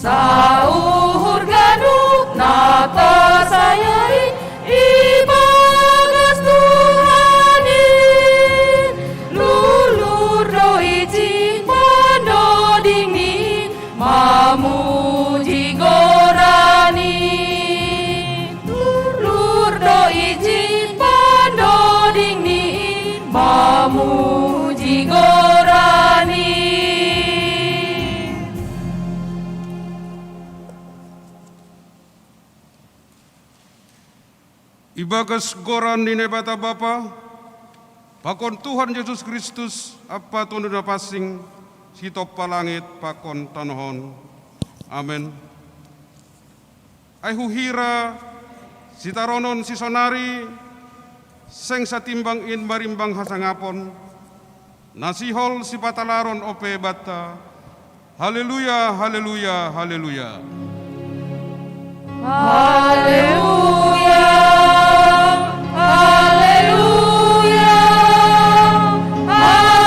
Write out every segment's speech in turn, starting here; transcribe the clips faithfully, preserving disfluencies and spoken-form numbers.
Sauhur ganup na pasayai ibagas Tuhan i, lurlur do ijin pandoding ni, mamuji goran i. Lurlur do ijin pandoding ni, mamuji goran i. Ibagas goran ni Naibata Bapa, pakon Tuhan Jesus Kristus, Ampa Tonduy Napansing, sitompa langit pakon tanoh on. Amen. Ai huhira sitaronon sisonari seng satimbang in marimbang hasangapon, na sihol sipatalaron ope banta. Haleluya, haleluya, haleluya. Haleluya, haleluya, haleluya.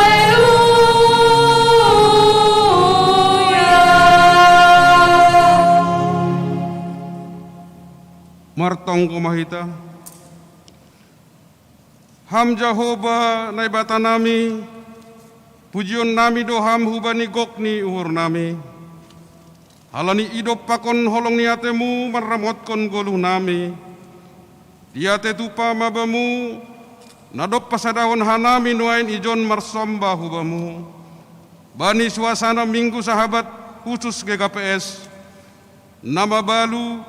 Martonggo ma hita. Ham Jahowa Naibata nami, pujion nami do Ham hubani gok ni uhur nami. Halani idop pakon holong ni atemu manramotkon goluh nami. Diate tupa ma Bamu, na dob pasadahon hanami nuain ijon marsomba hu Bamu. Bani suasana Minggu Sahabat khusus G K P S, na mabalu,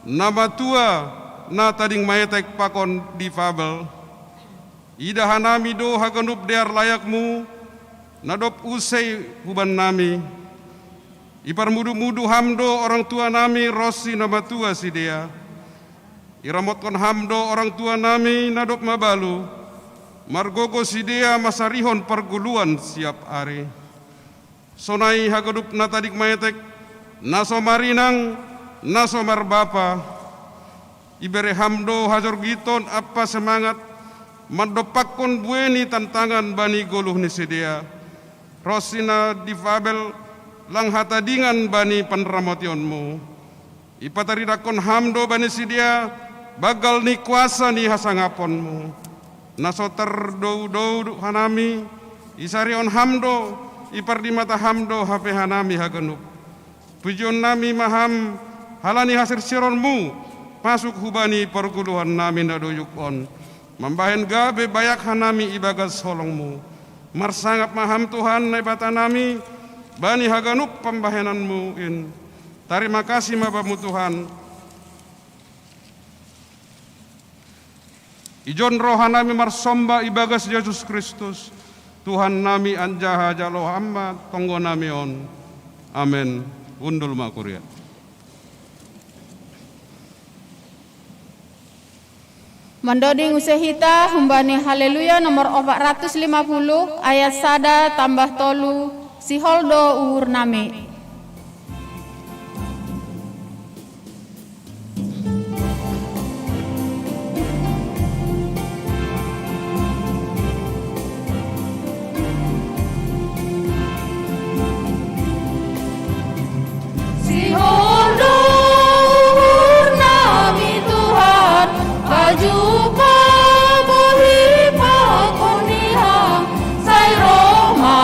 na matua, na tading maetek pakon difabel. Ida hanami do haganup dear layakmu, na dob use hubannami. Iparmudu-mudu Ham do orang tua nami ronsi na matua sidea. Iramotkon Ham do orang tua nami na dob mabalu, margogo sidea masarihon pargoluan siap ari. Sonai haganup na tading maetek, na so marinang, na so marbapa. Ibere Ham do hajorgiton ampa semangat, mandompakkon buei ni tantangan bani goluh ni sidea. Ronsi na difabel lang hatadingan bani panramotionmu. Ipataridangkon Ham do bani sidea banggal ni kuasa ni hasangaponmu. Na so tardou-dou hanami, isarihon Ham do, ipardimata Ham do hape hanami haganup. Pujion nami ma Ham, halani hasirsironmu, masuk hubani pargoluhan nami na doyuk on. Mambahen gabe bayak hanami ibagas holongmu. Marsangap ma Ham Tuhan Naibata nami, bani haganup pambahenanmu in. Tarima kasih ma Bamu Tuhan. Ijon rohanami marsomba ibagas Jesus Kristus, Tuhan nami anjaha jalo Ham ma tonggo nami on. Amen. Hundul ma kuria. Mandoding use hita humbani Haleluya nomor opat ratus lima puluh ayat sada tambah tolu, sihol do uhur nami. Sihol do uhur nami Tuhan, pajupa bohi pakon ni Ham, sai roh ma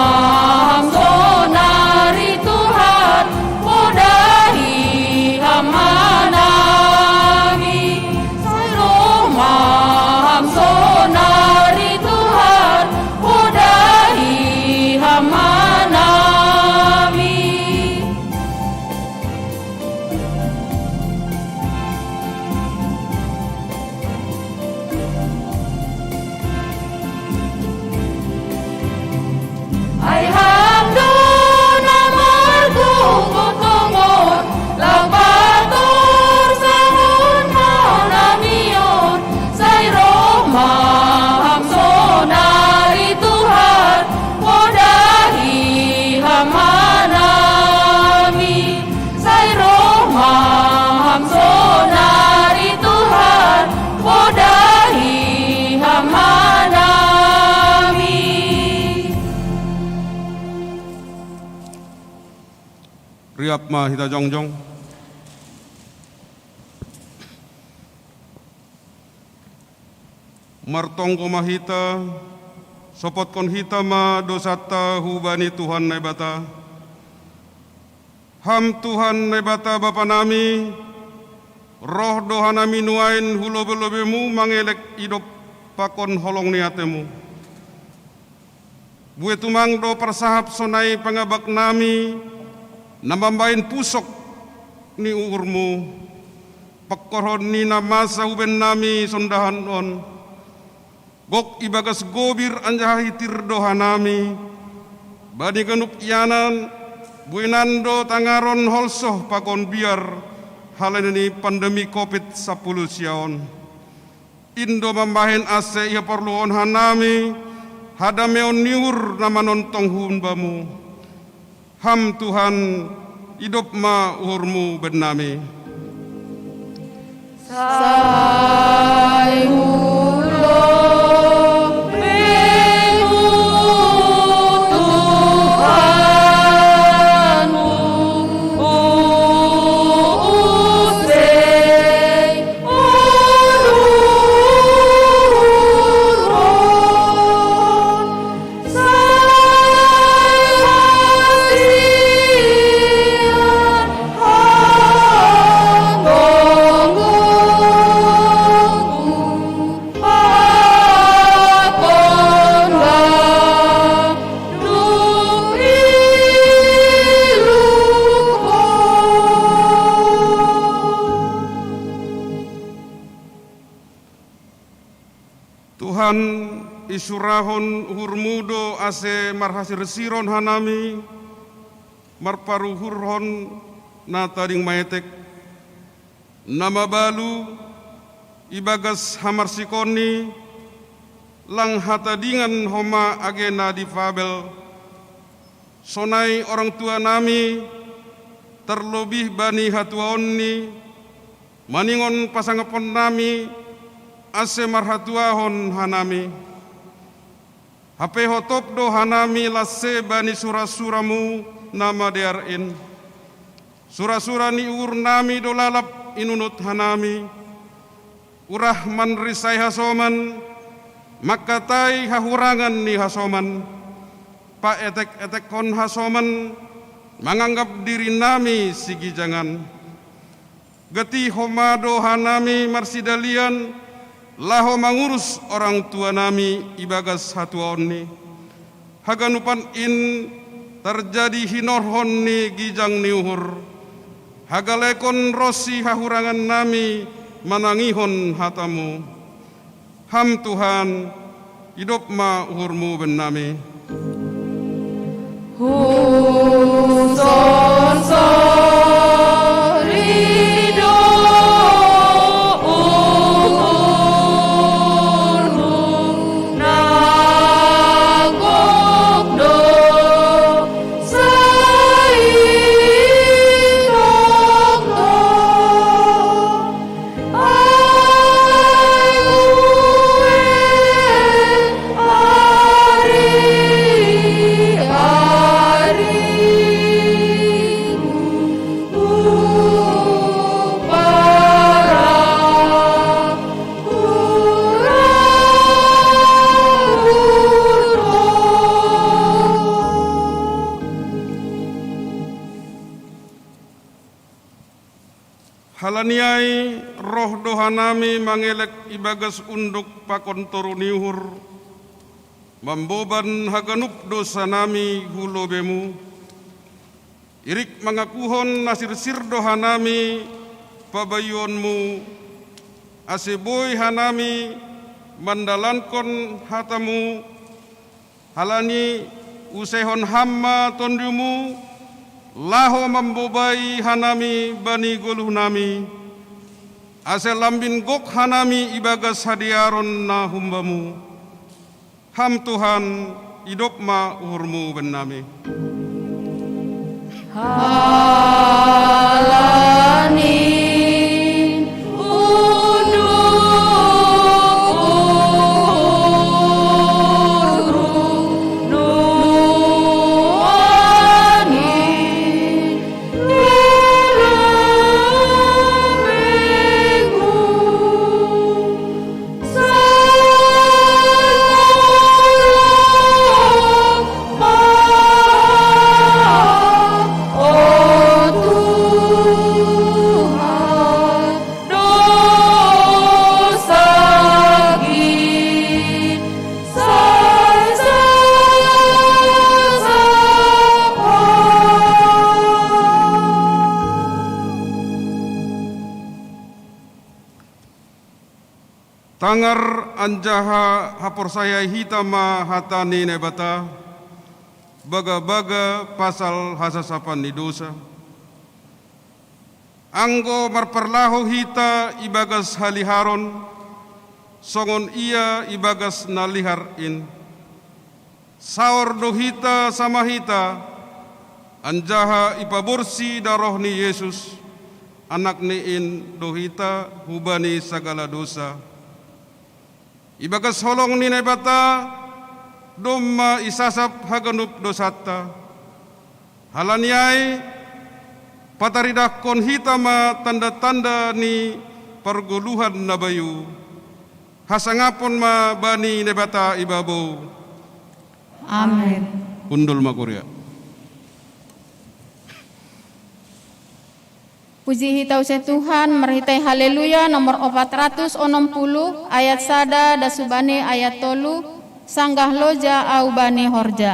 Ham sonari Tuhan, podahi Ham hanami. Sai roh ma Ham sonari Tuhan, podahi Ham hanami. Ai Ham do na margogo tongon, laho patorsahon hanami on, sai roh ma Ham sonari Tuhan, podahi Ham hanami. Sai roh ma Ham sonari Tuhan, podahi Ham hanami. Riap ma hita jongjong. Martonggo ma hita, sopotkon hita ma dousanta hubani Tuhan Naibata. Ham Tuhan Naibata Bapa nami, roh do hanami nuain hu lobe-lobeMu mangelek idop pakon holong ni ateMu. Buei tumang do parsahap sonai pangabak nami, na mambahen pusok ni uhurMu, pangkorhon ni na masa huben nami sondahan on. Gok ibagas gobir anjaha hitir do hanami, bani ganup ianan, bueinan do tangaron holsoh pakon biar, halani ni pandemi covid sampulu sia on. In do mambahen ase ihaporluhon hanami hadameon ni uhur na manongtong hun Bamu. Ham Tuhan, idop ma uhurMu bennami. Sai hu lobeMu Tuhan, use Tuhan, isurahon uhurmu do ase marhasirsiron hanami marparuhurhon na tading maetek, na mabalu ibagas hamarsikonni, lang hatadingan homa age na difabel, sonai orang tua nami, tarlobih bani hatuaonni, maningon pasangapon nami, ase marhatuahon hanami. Hape hotop do hanami lanse bani sura-suramu na madear in. Sura-sura ni uhur nami do lalap inunut hanami, urah manrisai hasoman, mangkatai hahurangan ni hasoman, paetek-etekkon hasoman, manganggap diri nami sigijangan. Gati homa do hanami marsidalian, laho mangurus orang tua nami ibagas hatuaonni. Haganupan in tarjadi hinorhon ni gijang ni uhur, hagalekon ronsi hahurangan nami manangihon hatamu. Ham Tuhan, idop ma uhurmu bennami. Huson sorido uhurmu, nangkok do saitoktok. Halani ai roh do hanami mangelek ibagas unduk pakon toru ni uhur, mamboban haganup dosa nami hu lobeimu. Irik mangakuhon na sirsir do hanami pabaionmu, ase boi hanami mandalankon hatamu. Halani useihon ham ma tondimu, laho mambobai hanami bani goluh nami, ase lambin gok hanami ibagas hadearon na humbamu. Ham Tuhan, idop ma uhurmu bennami. Halani unduk uhurmu nuan ni lobeimu. Tangar anjaha haporsayai hita ma hata ni Naibata, bagabaga pasal hasasapan ni dousa. Anggo marparlahou hita ibagas haliharon, songon Ia ibagas na lihar in. Saor do hita sama hita, anjaha ipaborsi daroh ni Jesus, Anakni in do hita hubani sagala dosa. Ibagas holong ni Naibata domma isasap haganup dosanta. Halani ai, pataridahkon hita ma tanda-tanda ni pargoluhan na bayu. Hasangapon ma bani Naibata ibabou. Amen. Hundul ma kuria. Puji hita use Tuhan, marhitei Haleluya nomor opat ratus onom puluh, ayat sada das hubani ayat tolu, sanggah loja au bani horja.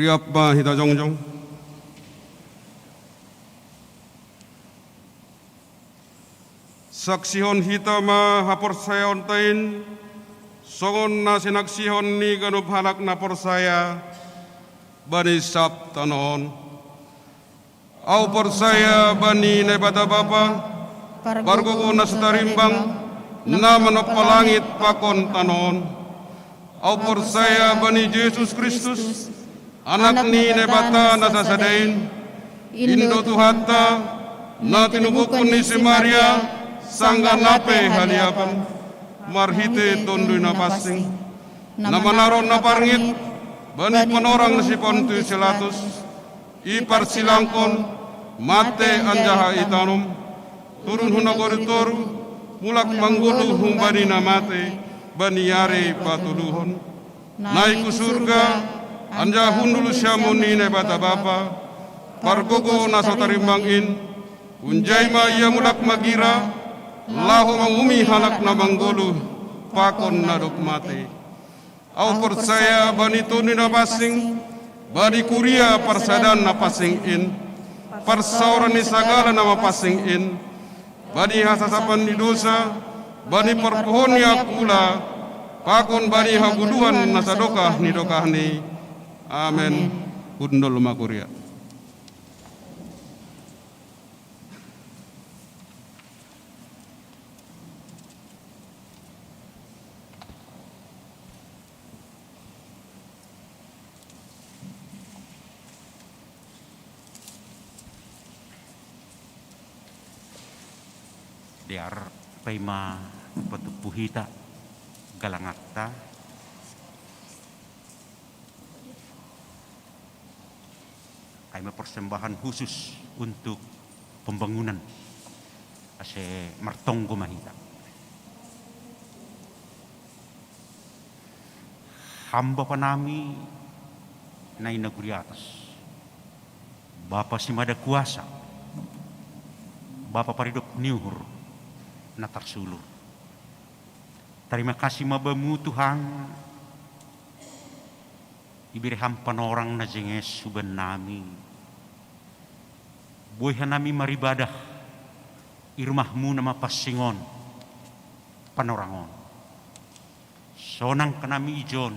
Sigap ma hita jongjong. Saksihon hita ma haporsayaonta in, songon na sinaksihon ni ganup halak na porsaya bani sab tano on. Ahu porsaya bani Naibata Bapa, pargogo na so tarimbang, na manompa langit pakon tano on. Ahu porsaya bani Jesus Kristus, Anak ni Naibata na sasada in, in do Tuhanta, na tinubukkon ni si Maria, sanggah na pe haliapan, marhite Tonduy Napansing, na manaron na parngit bani panorang ni si Pontius Pilatus, iparsilangkon, mate anjaha itanom, turun hu nagori toruh, mulak manggoluh humbani na mate, bani ari patoluhon. Naik hu surga, anjaha hundul siamun ni Naibata Bapa, pargogo na so tarimbang in, hunjai ma ia mulak magira, laho manguhumi halak na manggoluh, pakon na dob mate. Ahu porsaya bani Tonduy Napansing, bani kuria parsadaan na pansing in, parsaoran ni sagala na mapansing in, bani hasasapan ni dosa, bani parpuhoon ni angkula, pakon bani hagoluhan na sadokah ni dokahni. Amen. Hundul ma kuria. Dear, paima patumpu hita galanganta. Ai ma persembahan khusus untuk pembangunan. Ase martonggo ma hita. Ham Bapa nami na i nagori atas, Bapa simada kuasa, Bapa paridop ni uhur na tarsulur. Tarima kasih ma Bamu Tuhan, ibere Ham panorang na jenges huban nami. Boi hanami maribadah i rumahmu na mapansing on, panorang on. Sonang hanami ijon,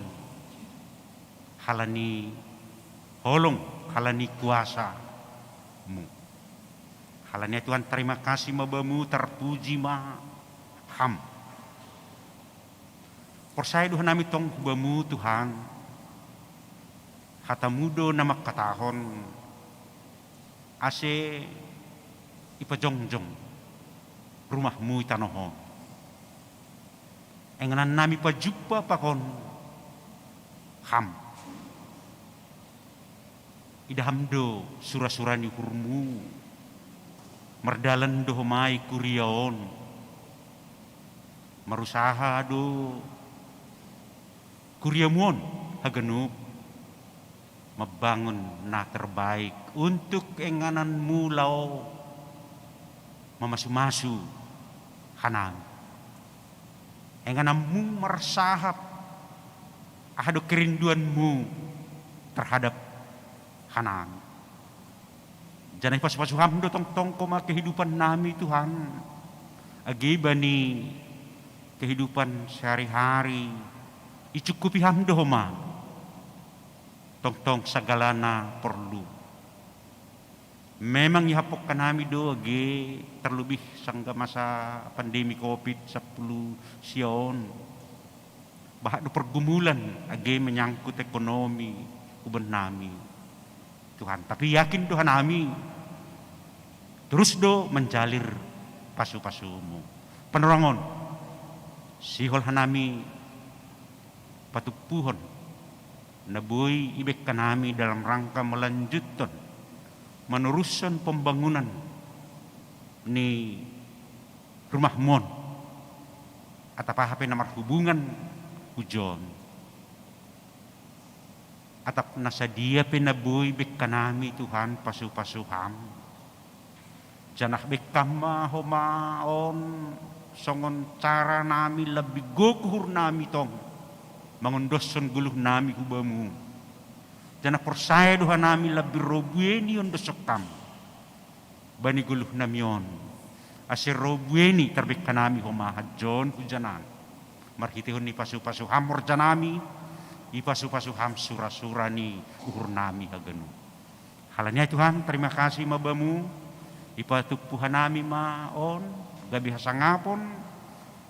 halani holong, halani kuasamu. Halani Tuhan tarima kasih ma Bamu, tarpuji ma Ham. Porsaya do hanami tong hu Bamu Tuhan, hatamu do na mangkatahon, ase ipajongjong rumahmu i tanoh on. Inganan nami pajumpa pakon Ham. Idah Ham do surasura ni uhurmu. Mardalan do homa i kuria on. Marusaha do kuriamu on haganup mambangun na terbaik untuk ingananmu laho mamasumasu hanami. Ingananmu marsahap aha do kerinduanmu terhadap hanami. Janah ipasupasu Ham do tongtong homa kehidupan nami Tuhan. Age bani kehidupan sehari-hari, icukupi Ham do homa tongtong sagala na porlu. Memang ihaphon hanami do age, terlebih sanggah masa pandemi covid sampulu sia on. Bahat do pergumulan age menyangkut ekonomi huban nami Tuhan. Tapi yakin do hanami torus do manjalir pasupasumu. Panorang on, sihol hanami patumpuhon na boi ibaen hanami dalam rangka melanjuthon, menerushon pembangunan ni rumahmu on, atap aha pe na marhubungan hujon, atap na sadia pe na boi ibaen hanami Tuhan pasupasu Ham. Janah baen Ham ma homa on songon cara nami lambin gok uhur nami tong mangondoshon goluh nami hu Bamu. Janah porsaya do hanami labbi ro bueni ondosok Ham bani goluh nami on, ase ro bueni tarbengka nami homa hadjon hujanan. Marhiteihon ni pasu-pasu Ham horja nami, ipasu-pasu Ham sura-sura ni uhur nami haganup. Halani ai Tuhan, tarima kasih ma Bamu, ipatumpu hanami ma on, gabe hasangapon,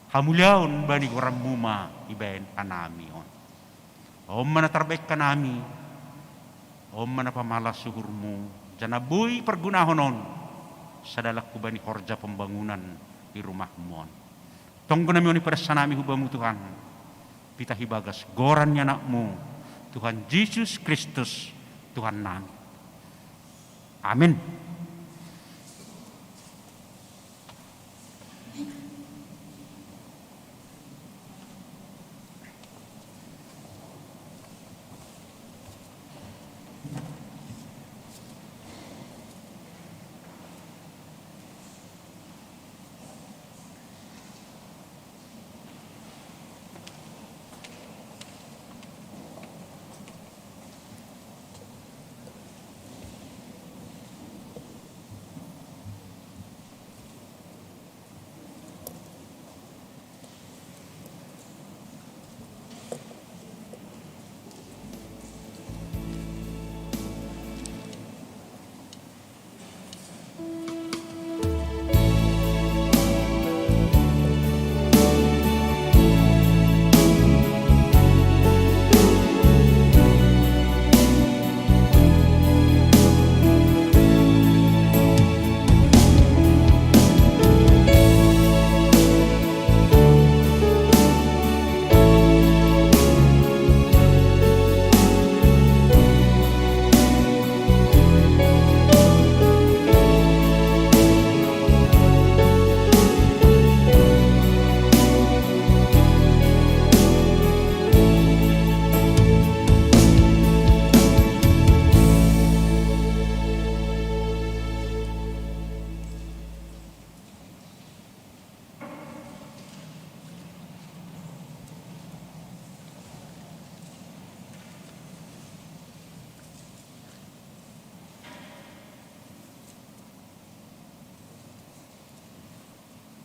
hamuliaon bani goranMu ma ibaen hanami on. On ma na tarbengka nami, on ma na pamalas uhurMu, janah boi pargunahon on, sada langku bani horja pambangunan di rumahMu on. Tonggo nami on ipadas hanami hu Bamu Tuhan, pitah ibagas goran ni AnakMu, Tuhan Jesus Kristus, Tuhan nami. Amin.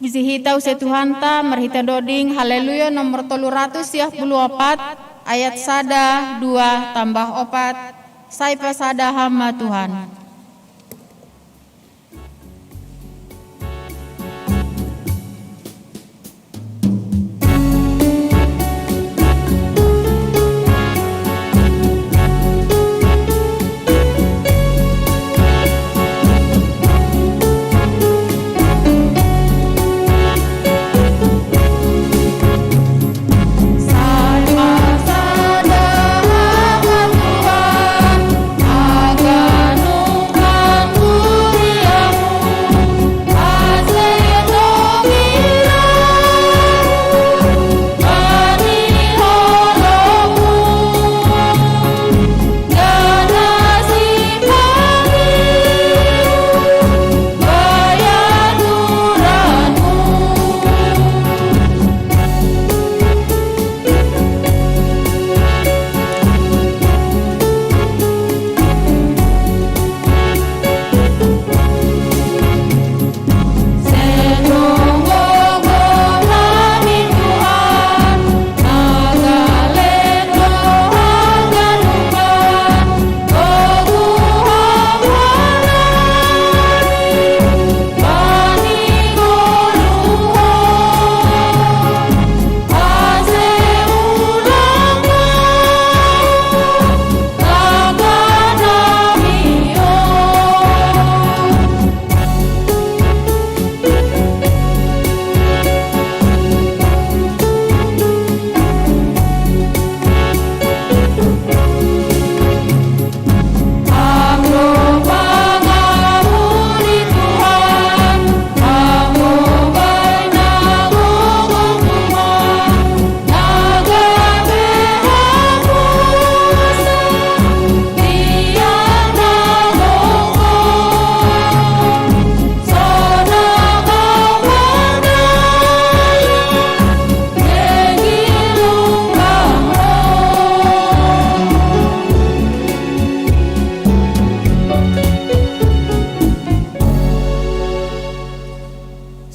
Puji hita use Tuhanta, marhite doding Haleluya nomor tolu ratus siah puluh opat, ayat sada, dua, tambah opat, sai pasada Ham ma Tuhan.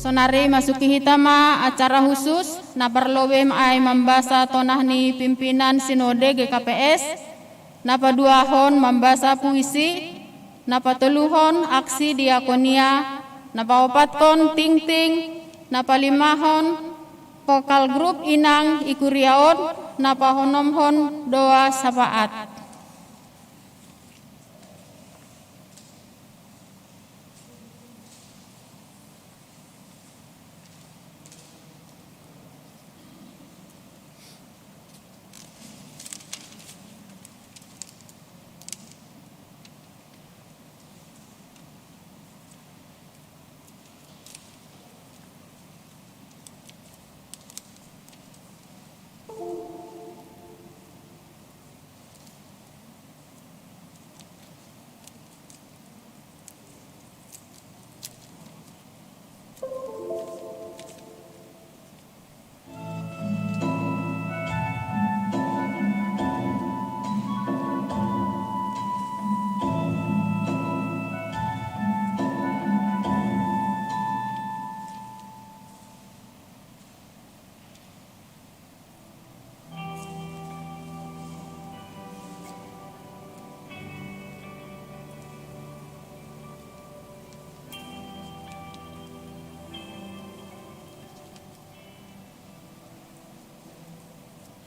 Sonari masuki hita ma acara khusus, na parlobei ma ai mambasa tonah ni pimpinan Sinode G K P S, na paduahon mambasa puisi, na patoluhon aksi diakonia, na paopatkon tingting, na palimahon vokal grup inang i kuria on, na paonomhon doa sapaat.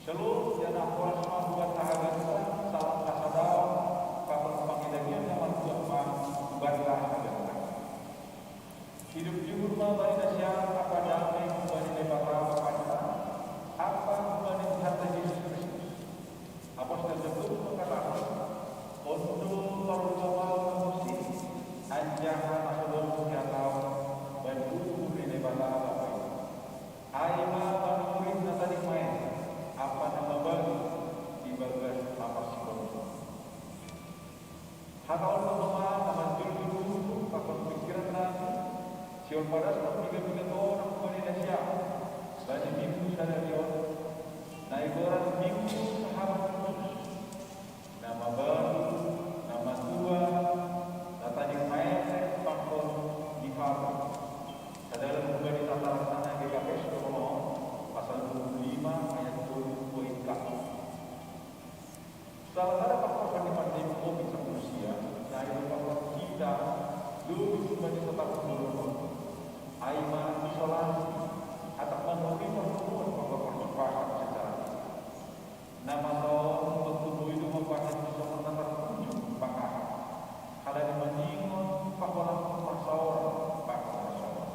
Shalom, janah horas ma buat haganupan, salam hasadaon, pakon pangidangion na martuah ma buat haganupan. Hidup jujur ma bani nasiam, ampa damai hubani Naibata Bapanta, ampa hubani Tuhanta Jesus Kristus. Apostel Jakobus mangkatahon, on do parulobeion na borsih, anjaha na so dob sihataon bani uhur ni Naibata Bapa i. Ai ma manurin na tading maen, ampa na mabalu ibagas hapansihonon. Hata on do homa na manjulhon uhur pakon pingkiran nami, sihol padashon piga-piga tonah hubani nasiam, bani Minggu sadari on, na igoran Minggu Sahabat Khusus, na mabalu, na matua, na tading maen pakon difabel. Sadalan hubani tataran tanah G K P S do homa on, pasal dua puluh lima ayat tolu poin ka. Salah sada pangkorban ni pandemi covid sapuluh sia, na idompakhon hita lobi hubani satahun bolon on, ai ma isolasi, atap manuhori partomuan pakon parjumpahan secara fisik. Na masa on tontu boi do mambahen songon na tarpujung pangaha, halani maningon paholanghon parsaoran pakon parsaoran.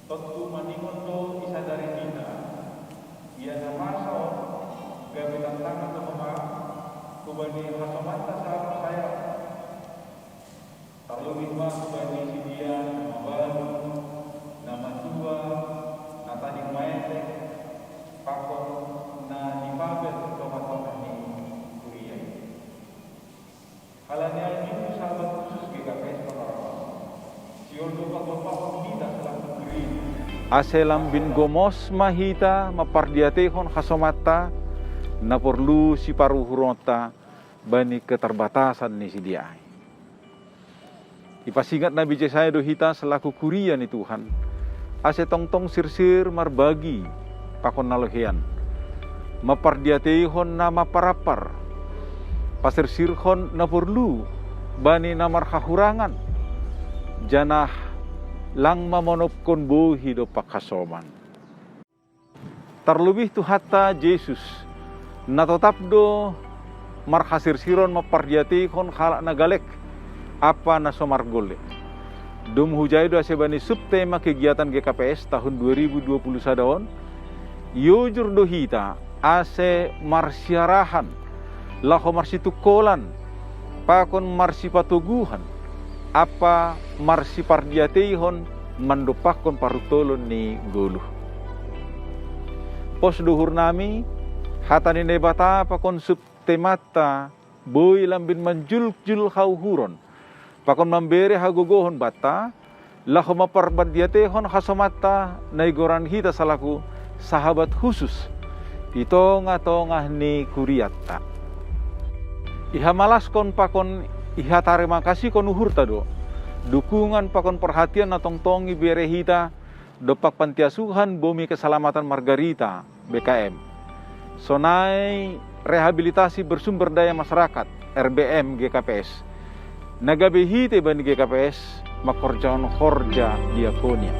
Tontu maningon do i sadari hita, ia na masa on gabe tantangan do homa hubani hasomanta sahaporseaon. Tarlobih ma hubani sidea na mabalu, na matua, na tading maetek, pakon na difabel di tonga-tonga ni kuria i. Halani ai Minggu Sabat khusus G K P S Panorama, sihol do pagompahon hita selaku gereja. Ase lambin gomos ma hita mampardiateihon hasomanta, na porlu siparuhuronta bani keterbatasan ni sidea ai. Ipasingat Nabi Jesaya do hita selaku kuria ni Tuhan, ase tongtong sirsir marbagi pakon na lohean, mampardiateihon na mamparampar, pasirsirhon na porlu bani na marhahurangan, janah lang mamonopkon bohi dompak hasoman. Tarlobih Tuhanta Jesus, na totap do marhasirsiron mampardiateihon halak na galek ampa na so margolek. Domu hujai do ase bani subtema kegiatan G K P S tahun dua ribu dua puluh sada on, iojur do hita ase marsiarahan, laho marsitungkolan, pakon marsipatoguhan, ampa marsipardiateihon mandompakkon parutolon ni goluh. Pos do uhurnami, hata ni Naibata pakon subtemanta boi lambin manjuljul hauhuron, pakon mambere hagogohon banta, Laho maparbandiatehon hasomanta na igoran hita salaku sahabat khusus i tongah-tongah ni kuriatta. Ihamalaskon pakon ihatarimakasihkon uhurta do dukungan pakon perhatian na tongtong ibere hita dompak Pantiasuhan Bumi Keselamatan Margarita, B K M. Sonai rehabilitasi bersumber daya masyarakat, R B M G K P S. Na gabe hita bani G K P S mangkorjahon horja diakonia.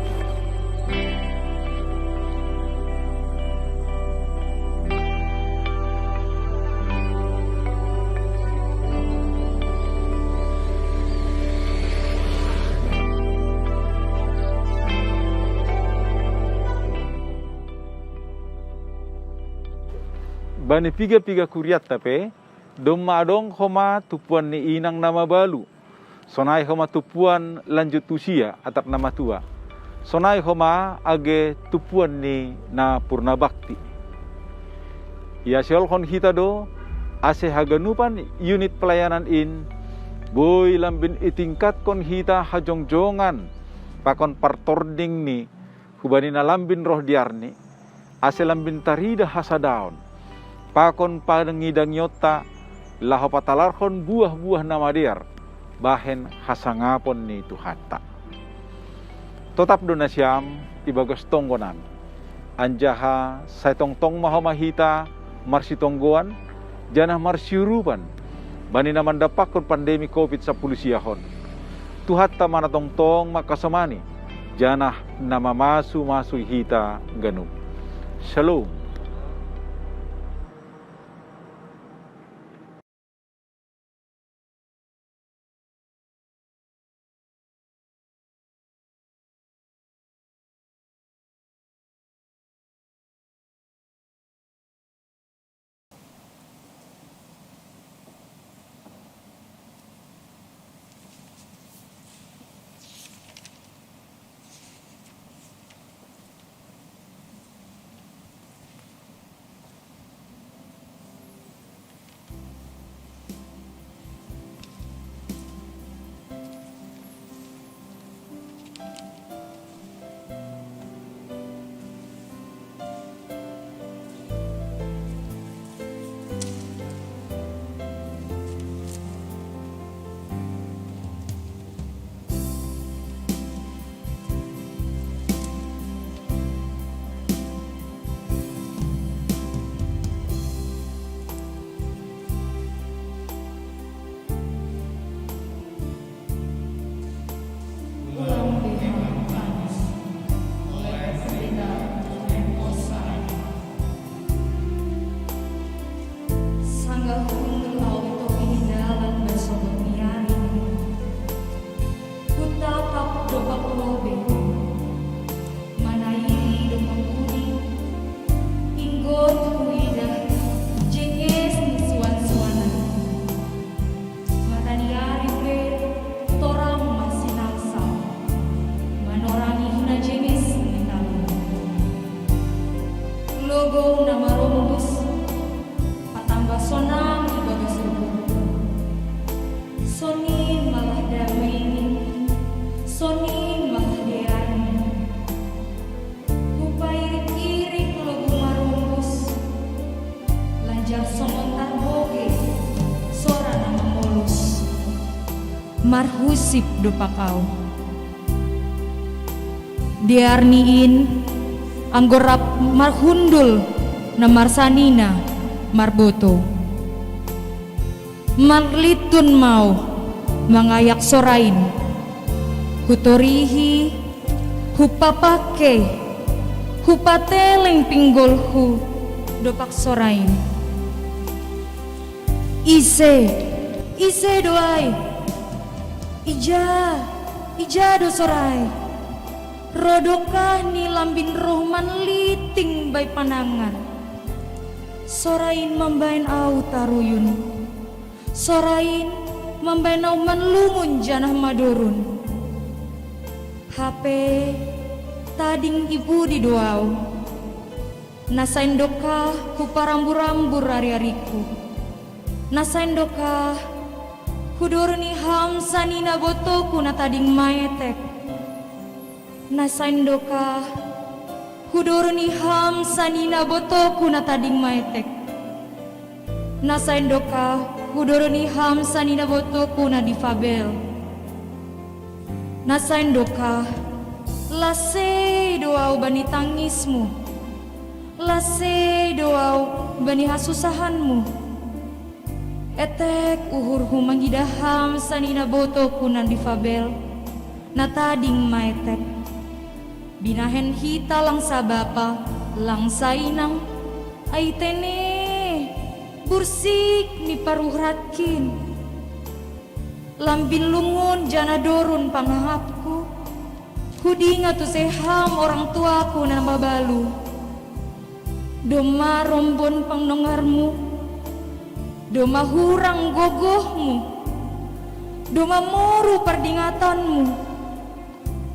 Bani piga-piga kuriatta pe, domma adong homa tumpuan ni inang na mabalu, sonai homa tumpuan lanjut usia atap na matua, sonai homa age tumpuan ni na purna bakti. Ia seolhon hita do, ase haganupan unit pelayanan in, boi lambin itingkatkon hita hajongjongan pakon partording ni hubani na lambin roh diarni, ase lambin tarida hasadaon pakon padangidangionta, laho patalarhon buah-buah na madear bahen hasangapon ni Tuhanta. Totap do nasiam ibagas tonggo nami, anjaha sai tongtong ma homa hita marsitonggoan, janah marsiurupan, bani na mandampakkon pandemi covid sampulu siahon. Tuhanta ma na tongtong mangkasomani, janah na mamasu-masui hita ganup. Shalom. Sanggah hundul au i topi ni dalan basobot ni ari, hutatap dompak lobei, manaili dompak pudi, inggot huidah jenges ni suan-suanan. Mata ni ari pe torang ma sinalsal, manorangi hinajenges ni talu. Logou na marombus, patamba sonang ibagas uhurku. Sonin malah dameiNi, sonin malah dearNi. Hupairik-irik logou marombus, lanjar songon tarbogei sora na mamolus. Marhusip dompak au. Dearni in, anggo rap marhundul na marsanina marbotou. Marlintun ma au mangayak sorain. Hutorihi, hupapangkei, hupateleng pinggolhu dompak sorain. Ise, ise do ai? Ija, ija do sorai? Ro dokah ni lambin roh manliting bai panangan? Sorain mambaen au taruyun. Sorain mambaen au manlungun janah madorun. Hape tading i pudi do au? Na sain dokah huparambu-rambu ari-aringku. Na sain dokah hudoruni ham sanina botoku na tading maetek. Na saindoka, hudoroni ham sanina botoku na tading maetek. Na saindoka, hudoroni ham sanina botoku na difabel. Na saindoka, lasei do au bani tangismu, lasei do au bani hasusahanmu. Etek uhurhu mangidah ham sanina botoku na difabel, na tading maetek. Binahen hita langsa bapa, langsa inang, ai tene, bursik ni paruhratkin. Lambin lungun jana dorun pangahapku, hudingat use ham orang tuaku na mabalu. Doma rombon pangnongarmu, doma hurang gogohmu, doma moru pardingatanmu,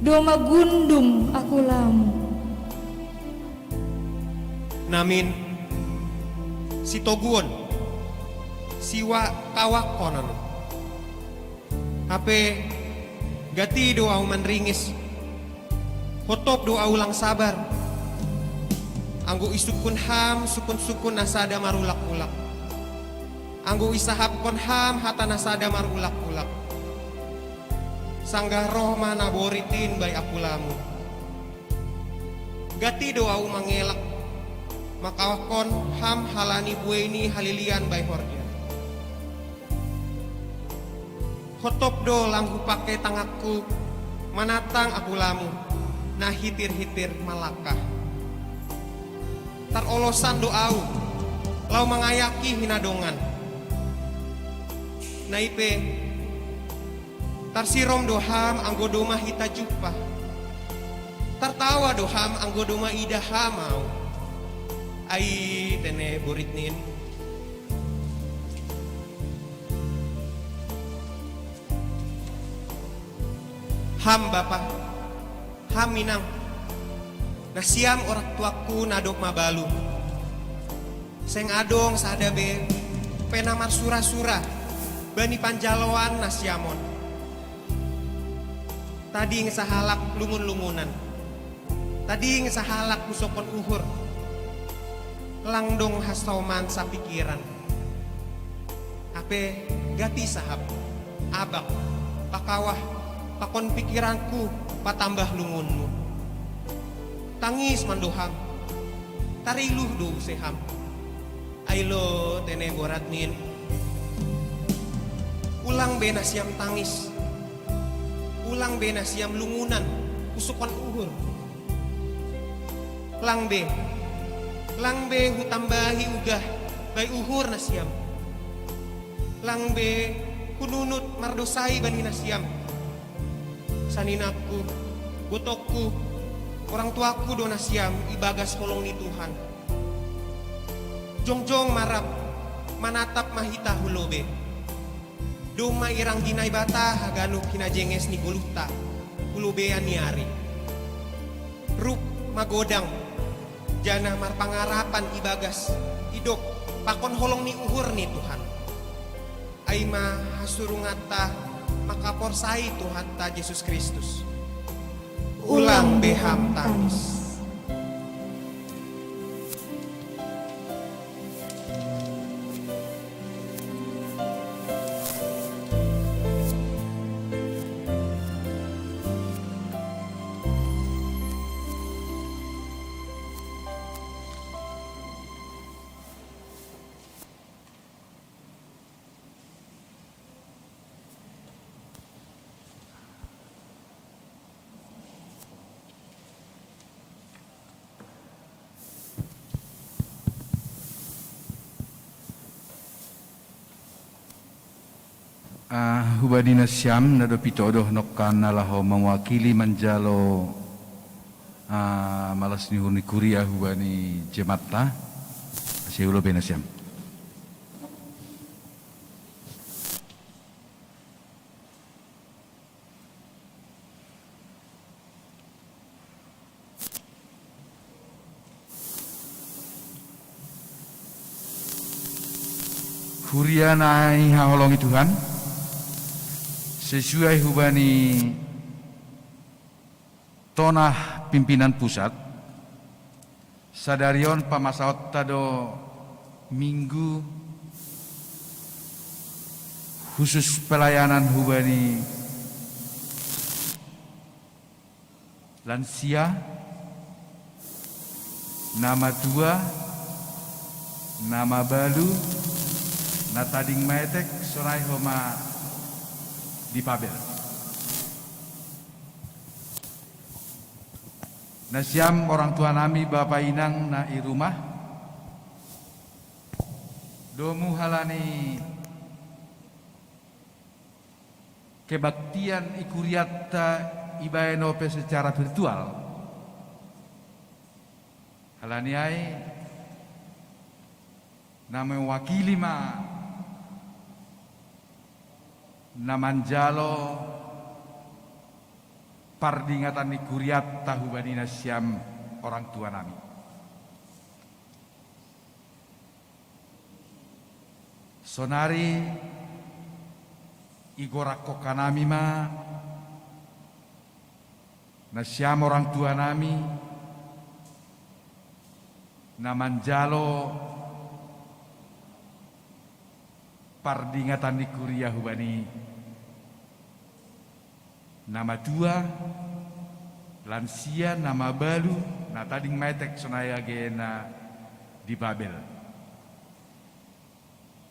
doma gundung akulamu. Namin, sitoguon, siwa kawakkonon. Hape, gati do au manringis, hotop do au lang sabar. Anggo isungkun ham sungkun-sungkun na sada marulak-ulak, anggo isahapkon ham hata na sada marulak-ulak, sanggah roh ma naborit in bai akulamu. Gati do au mangelak, makawahkon ham halani buei ni halilian bai horja. Hotop do lang hupake tanganku manatang akulamu na hitir-hitir malangkah. Tarolosan do au, laho mangayaki hinadongan. Nai pe, tarsirom do ham anggo doma hita jumpa. Tartawa do ham anggo doma idah ham au. Ai tene borit nin. Ham bapa, ham inang, nasiam orang tuaku na dob mabalu. Seng adong sada be pe na marsura-sura bani panjaloan nasiam on. Tading sahalak lungun-lungunan, tading sahalak pusokon uhur, lang dong hasoman sapikiran. Hape gati sahap, abang, pakawah, pakon pikiranku, patambah lungunmu. Tangis mando ham, tariluh do use ham. Ai lo tene borat nin. Ulang be nasiam tangis, ulang be nasiam lungunan pusokon uhur. Lang be, lang be hutambahi ugah bai uhur nasiam. Lang be hununut mardosai bani nasiam. Saninangku, botongku, orang tuaku do nasiam ibagas holong ni Tuhan. Jongjong ma rap, manatap ma hita hu lobei. Doma iranggi Naibata haganup hinajenges ni goluhta hu lobeian ni ari. Rup magodang, janah marpangarapan ibagas idop pakon holong ni uhur ni Tuhan. Ai ma hasurunganta mangkaporsai Tuhanta Jesus Kristus. Ulang be ham tangis. Ah, hubani nasiam na dob itodoh nongkan na laho mawakili manjalo, ah, malas ni uhur ni kuria hubani jemaat, ase hu lobei nasiam. Huria na ihaholongi Tuhan, sesuai hubani Tonah pimpinan pusat, sadari on pamasaonta do minggu khusus pelayanan hubani lansia, na matua, na mabalu, na tading maetek, sonai homa di Pabel. Nasiam orang tua nami, bapa inang na i rumah, domu halani kebaktian i kuriatta ibaen ope secara virtual. Halani ai, na mewakili ma na manjalo pardingatan ni kuriatta hubani nasiam orang tua nami. Sonari igorakhon hanami ma nasiam orang tua nami na manjalo pardingatan ni kuria hubani na matua, lansia, na mabalu, na tading maetek, sonai age na di Babel.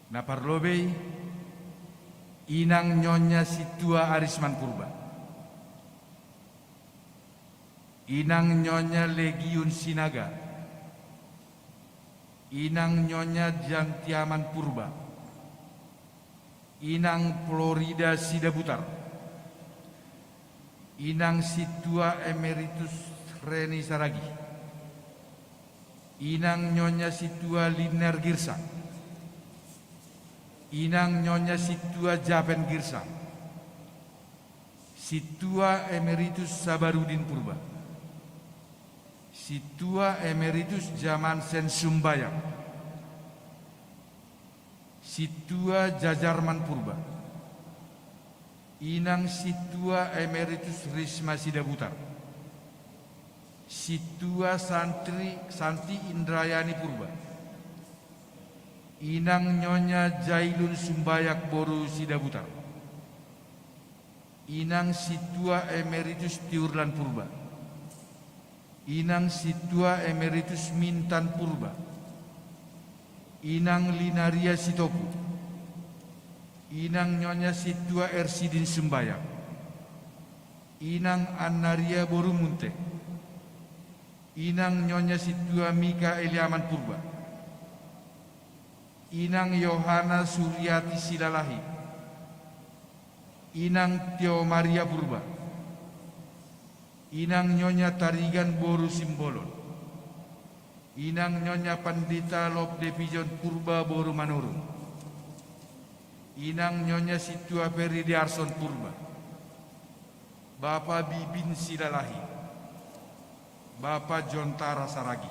Na parlobei, inang nyonya Sintua Arisman Purba, inang nyonya Legiun Sinaga, inang nyonya Jantiaman Purba, inang Florida Sidabutar, inang Sintua Emeritus Reni Saragi, inang nyonya Sintua Liner Girsang, inang nyonya Sintua Japen Girsang, Sintua Emeritus Sabarudin Purba, Sintua Emeritus Jamansen Sumbayang, Sintua Jajarman Purba, inang Sintua Emeritus Risma Sidabutar, Sintua Santri Santi Indrayani Purba, inang nyonya Jailun Sumbayang boru Sidabutar, inang Sintua Emeritus Tiurlan Purba, inang Sintua Emeritus Mintan Purba, inang Linaria Sitopu, inang nyonya Sintua Ersidin Sumbayang, inang Annaria boru Munte, inang nyonya Sintua Mika Eliaman Purba, inang Yohana Suriati Silalahi, inang Tio Maria Purba, inang nyonya Tarigan boru Simbolon, inang nyonya Pandita Lop Devijon Purba boru Manurung, inang nyonya Sintua Ferry Diarson Purba, bapa Bibin Silalahi, bapa Jontara Saragi.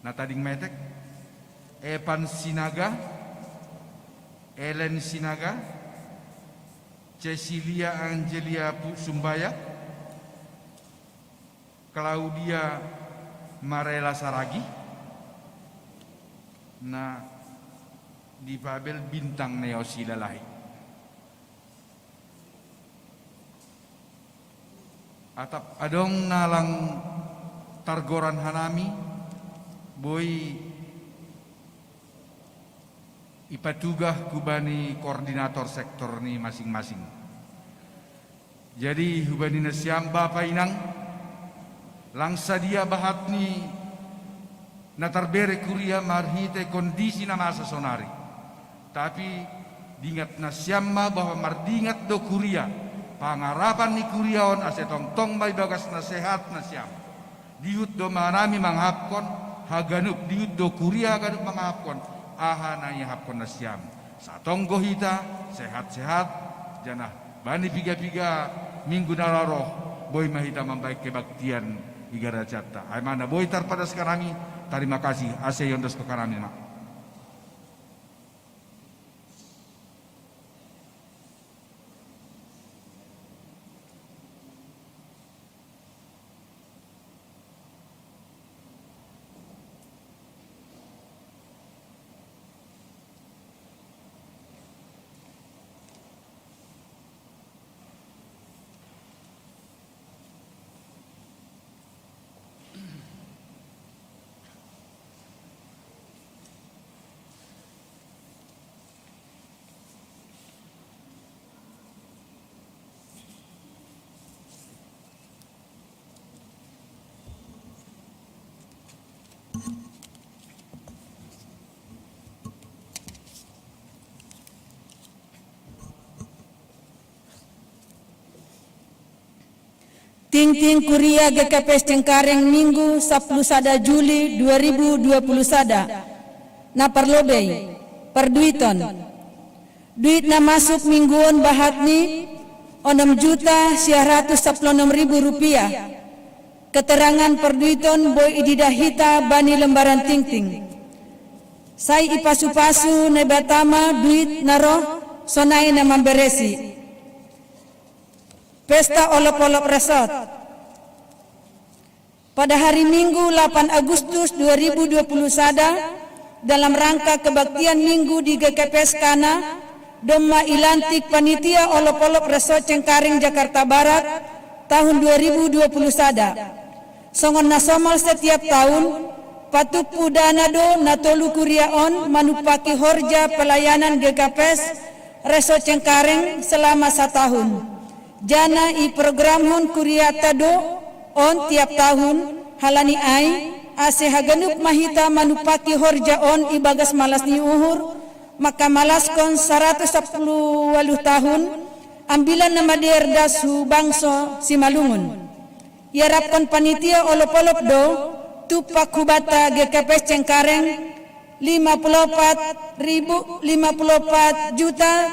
Na tading maetek, Evan Sinaga, Ellen Sinaga, Cecilia Angelia Pu-, Sumbayang, Claudia Marela Saragi, na di Babel Bintang Neo Silalahi. Atap adong na lang targoran hanami, boi ipatugah hubani koordinator sektor ni masing-masing. Jadi hubani nasiam bapa inang, lang sadia bahat ni na tarbere kuria marhite kondisi na masa sonari. Tapi dingat nasiam ma bahwa mardingat do kuria, pangarapan ni kuria on ase tongtong ma ibagas na sehat nasiam. Dihut do ma hanami mangahapkon, haganup dihut do kuria haganup mangahapkon aha na iahapkon nasiam. Satonggo hita, sehat-sehat, janah bani piga-piga minggu na laho roh, boi ma hita mambahen kebaktian i garejanta. Ai ma na boi tarpadas hanami, tarima kasih, ase iondoskon hanami ma. Tingting kuria G K P S Cengkareng, Minggu, sapuluh sada Juli dua ribu dua puluh sada. Na parlobei, parduiton. Duit na masuk mingguon bahatni, onom juta sia ratus sapuluh onom ribu rupiah. Keterangan parduiton boi idida hita bani lembaran tingting. Sai ipasu-pasu Naibata ma duit na roh, sonai na mamberesi. Pesta Olop-olop Resort. Pada hari Minggu, delapan Agustus dua ribu dua puluh sada, dalam rangka kebaktian Minggu di G K P S Kana, domma ilantik panitia Olop-olop Resort Cengkareng, Jakarta Barat, tahun dua ribu dua puluh sada. Songon na somal setiap tahun, patumpu dana do na tolu kuria on manumpaki horja pelayanan G K P S Resort Cengkareng selama satahun. Jana iprogramhon kuriata do on tiap tahun, halani ai, ase haganup ma hita manumpaki horja on ibagas malas ni uhur, mangkamalaskon saratus sapuluh ualuh tahun, ambilan na madear das hu bangso Simalungun. Iarapkon panitia Olop-olop do tumpak hubanta G K P S Cengkareng lima puluh opat ribu, lima puluh opat juta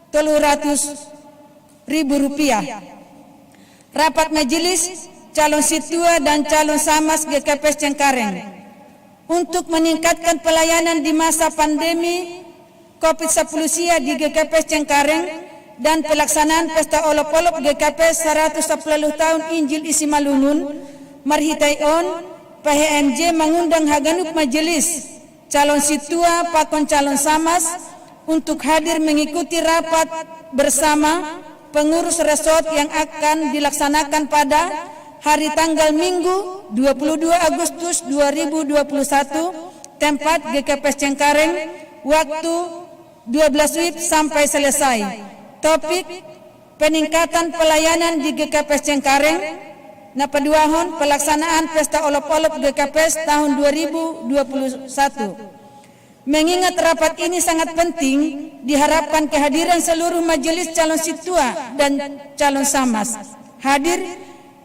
tolu ratus ribu rupiah. Rapat Majelis Calon Sintua dan Calon Samas G K P S Cengkareng. Untuk meningkatkan pelayanan di masa pandemi covid sapuluh sia di G K P S Cengkareng dan pelaksanaan Pesta Olop-olop G K P S saratus sapuluh tahun Injil i Simalungun, marhite on, P H M J mengundang haganup majelis, calon sintua pakon calon samas untuk hadir mengikuti rapat bersama pengurus resort yang akan dilaksanakan pada hari tanggal Minggu dua puluh dua Agustus dua ribu dua puluh satu, tempat G K P S Cengkareng, waktu dua belas wib sampai selesai. Topik: peningkatan pelayanan di G K P S Cengkareng. Na paduahon: pelaksanaan Pesta Olop-olop G K P S tahun dua ribu dua puluh satu. Mengingat rapat ini sangat penting, diharapkan kehadiran seluruh majelis calon sintua dan calon samas hadir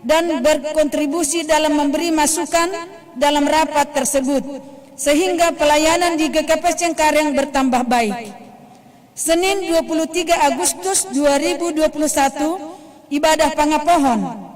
dan berkontribusi dalam memberi masukan dalam rapat tersebut, sehingga pelayanan di G K P S Cengkareng bertambah baik. Senin, dua puluh tiga Agustus dua ribu dua puluh satu, ibadah pangapohon.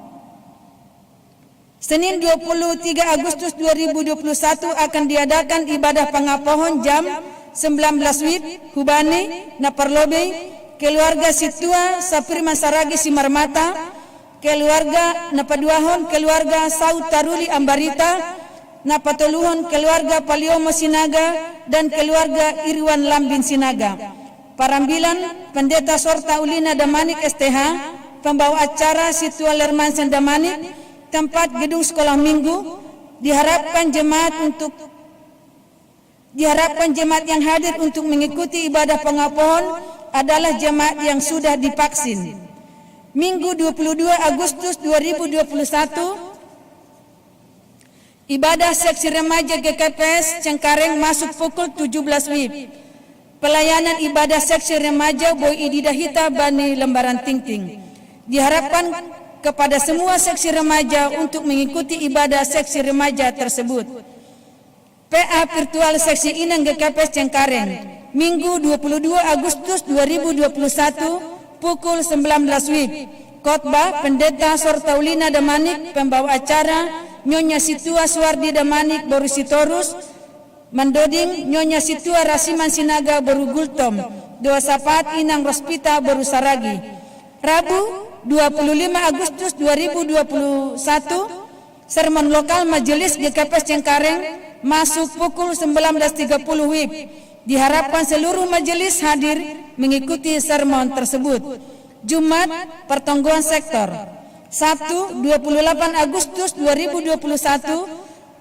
Senin, dua puluh tiga Agustus dua ribu dua puluh satu akan diadakan ibadah pangapohon jam sembilan belas wib, hubani, na parlobei, keluarga sintua Sapirman Saragi Simarmata, keluarga, na paduahon, keluarga Saud Taruli Ambarita, na patoluhon, keluarga Paliomo Sinaga dan keluarga Irwan Lambin Sinaga. Parambilan: Pendeta Sorta Ulina Damanik S T H, pembawa acara Sintua Lermansen Damanik, tempat Gedung Sekolah Minggu. Diharapkan jemaat untuk, diharapkan jemaat yang hadir untuk mengikuti ibadah pangapohon adalah jemaat yang sudah divaksin. Minggu, dua puluh dua Agustus dua ribu dua puluh satu, ibadah seksi remaja G K P S Cengkareng masuk pukul tujuh belas wib. Pelayanan ibadah seksi remaja boi idida hita bani lembaran tingting. Diharapkan kepada semua seksi remaja untuk mengikuti ibadah seksi remaja tersebut. P A virtual seksi inang G K P S Cengkareng, Minggu, dua puluh dua Agustus dua ribu dua puluh satu, pukul sembilan belas wib. Khotbah: Pendeta Sorta Ulina Damanik, pembawa acara Nyonya Sintua Suwardi Damanik boru Sitorus, mandoding Nyonya Sintua Rasiman Sinaga boru Gultom, doa syafaat inang Rospita boru Saragi. Rabu, dua puluh lima Agustus dua ribu dua puluh satu, sermon lokal Majelis G K P S Cengkareng masuk pukul sembilan belas tiga puluh wib. Diharapkan seluruh majelis hadir mengikuti sermon tersebut. Jumat, pertonggoan sektor. Sabtu, dua puluh delapan Agustus dua ribu dua puluh satu,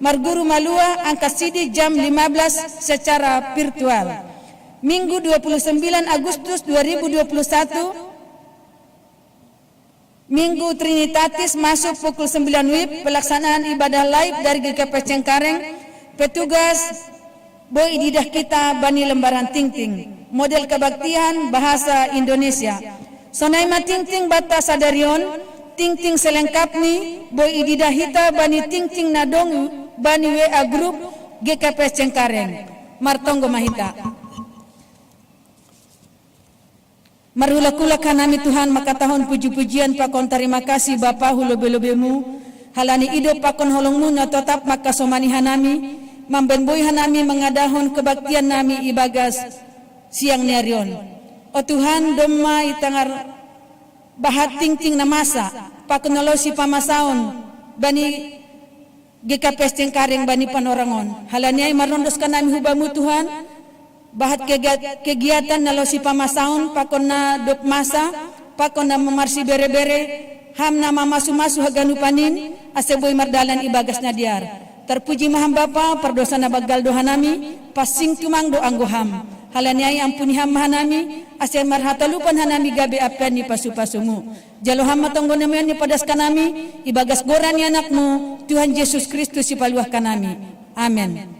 marguru malua angka sidi jam lima belas secara virtual. Minggu, dua puluh sembilan Agustus dua ribu dua puluh satu, Minggu Trinitatis, masuk pukul sembilan wib, pelaksanaan ibadah live dari G K P S Cengkareng, Petugas, boi ididah kita bani lembaran tingting model kebaktian bahasa Indonesia. Sonai ma tingting bata sadarion, tingting selengkapni boi ididah hita bani tingting na dong bani W A grup G K P S Cengkareng. Martonggo ma hita. Marulak-ulak hanami Tuhan makatahon puji-pujian pakon tarima kasih Bapa hu lobe-lobemu, halani idop pakon holongmu na totap makasomani hanami, mambaen boi hanami mangadahon kebaktian nami ibagas siang ni ari on. O Tuhan, domma itangar bahat tingting na masa, pakon na laho sipamasaon bani G K P S Cengkareng bani panorang on. Halani ai marnondoskan nami hu Bamu Tuhan, bahat kegiatan na laho sipamasaon pakon na dob masa, pakon na marsibere-bere, Ham na mamasu-masu haganupan in, ase boi mardalan ibagas na dear. Tarpuji ma Ham Bapa, pardosa na banggal do hanami, pansing tumang do anggo Ham. Halani ai ampuni Ham ma hanami, ase marhatalupan hanami gabe apean ni pasu-pasumu. Jalo Ham ma tonggo nami on ni padaskan nami, ibagas goran ni Anakmu, Tuhan Jesus Kristus sipaluahkan nami. Amen.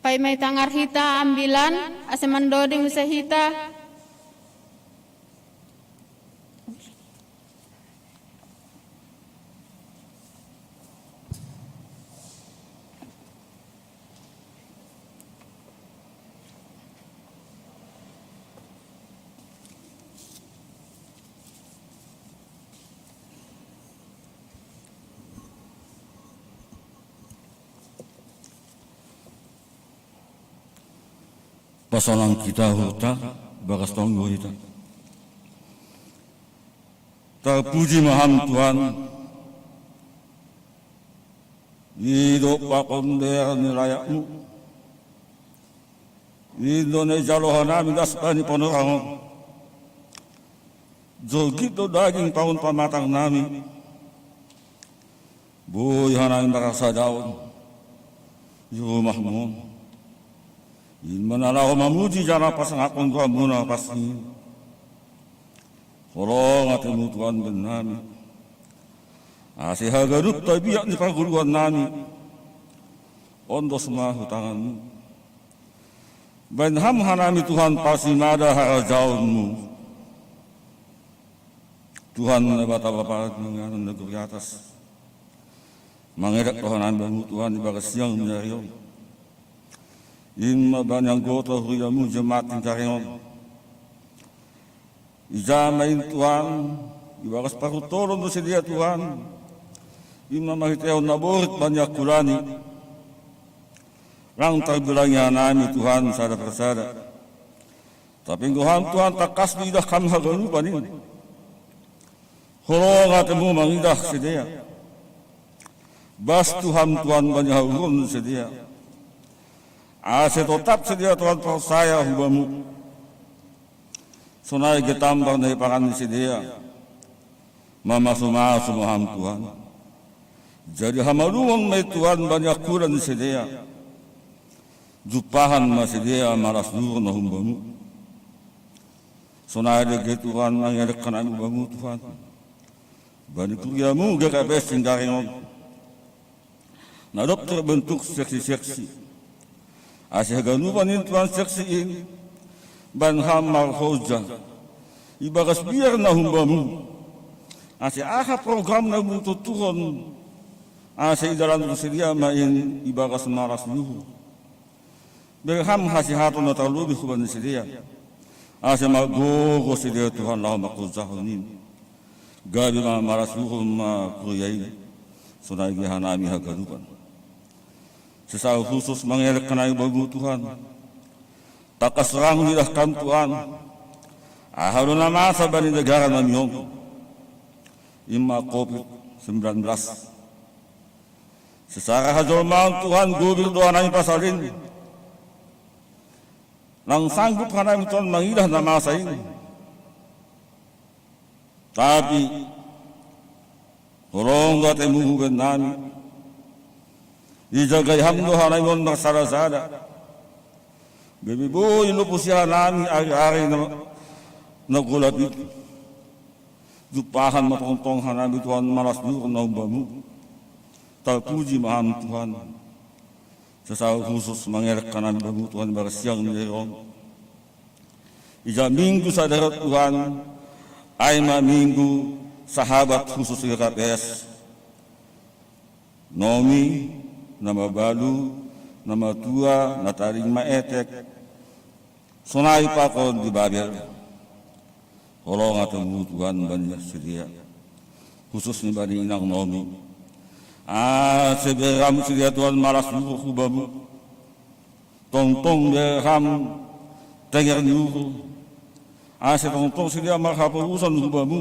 Paima itangar hita ambilan, ase mandoding muse hita. Pasalan hita huta, bagas tonggo hita. Tarpuji ma Ham Tuhan, i do pakon bear ni layakMu. I do na ijalo hanami das bani panorang on. Jolgit do daging pangon pamatang nami. Boi hanami marasadaon i rumahMu on. In ma na laho mamuji jala pasangapon goanMu na pasing. Holong ateMu Tuhan bennami. Ase haganup tabiat ni pargoluan nami. Ondos ma hu tanganMu. Baen Ham hanami Tuhan pasimada harajaonMu. Tuhan Naibata Bapa nangkin nagori atas. Mangelek do hanami bamu Tuhan ibagas siang ni ari on. In ma bani anggoto huriaMu jemaat ni gare on. Ija ma in Tuhan, ibagas parhutolon do sidea Tuhan. In ma marhitehon na borit bani angkulan i. Lang tarbilang ia hanami Tuhan sada parsada. Tapi anggo Ham Tuhan tangkas diidah Ham haganupan in. Holong ateMu mangidah sidea. Bas tu Ham Tuhan bani hauhuron ni sidea. Ase totap sidea Tuhan porsaya hu Bamu. Sonai ge tambar na iparan ni sidea. Mamasumasu ma Ham Tuhan. Jadi hamalumon ma i Tuhan bani angkulan ni sidea. Jumpahan ma sidea malas ni uhur na humbaMu. Sonai dage Tuhan mangelek hanami Bamu Tuhan. Bani kuriaMu gera bes sindaringon. Na dob terbentuk seksi-seksi. Ase haganupan in Tuhan seksi in. Baen Ham marhoja. Ibagas biar na humbaMu. Ase aha program na mututuron. Ase idalan sidea ma in ibagas malas ni uhur. Bere Ham hasehaton na tarlobih hubani sidea. Ase margogo sidea Tuhan laho mangkorjahon in. Gabe ma malas ni uhur ma kuria in. Sonai ge hanami haganupan. Secara khusus mangelek hanami Bamu Tuhan. Tangkas rohang diidah Ham Tuhan. Aha do na masa bani negara nami on. In ma covid sembilan belas. Secara hajolmaon Tuhan gobir do hanami pasal in. Lang sanggup hanami Tuhan mangidah na masa in. Tapi holong do ateMu hubaen nami. Ijagai Ham do hanami on marsada-sada. Gabe boi lopusi hanami ari-ari na, na golap i. Jumpahan ma tongtong hanami Tuhan malas ni uhur na humbaMu. Tarpuji ma Ham Tuhan. Secara khusus mangelek hanami Bamu Tuhan ibagas siang ni ari on. Ija Minggu sada rot Tuhan. Ai ma Minggu sahabat khusus gera bes. Nomi, na mabalu, na matua, na taring maetek. Sonai pakon di Babel. Holong ateMu Tuhan bani sidea. Khusus ni bani inang Nomi. Ase bere Ham sidea Tuhan malas ni uhur hu Bamu. Tongtong bere Ham tenger ni uhur. Ase tongtong sidea marhaporusan hu Bamu.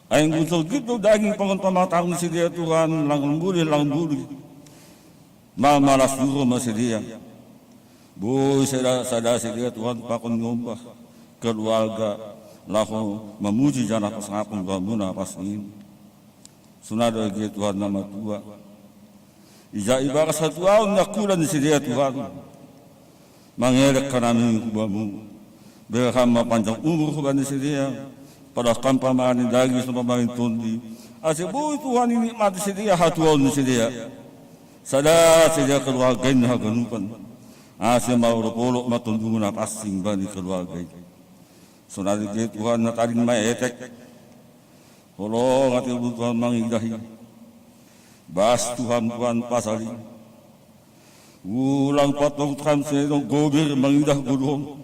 Ai anggo jolgit do daging pangon pamatang ni sidea Tuhan lang bulih lang bulih. Mamalas ni uhur ma sidea. Boi sada, sada sidea Tuhan pakon niombah keluarga laho mamuji jala pasangapon goanMu na pasing in. Sonai dage Tuhan na matua. Ija ibagas hatuaon ni angkulan ni sidea Tuhan. Mangelek hanami hu Bamu. Bere Ham ma panjang umur hubani sidea. Padas Ham pamarani daging songon pamarani tondi. Ase boi Tuhan inikmati sidea hatuaon ni sidea. Sada sidea keluarga in haganupan. Ase maolopolo ma Tondumu na pansing bani keluarga i. Sonari ke Tuhan na tading maetek. Holong ate Tuhan mangidah i. Bas Tuhan, Tuhan pasal i. Ulang patong Tuhan sedo gober mangidah goluhon.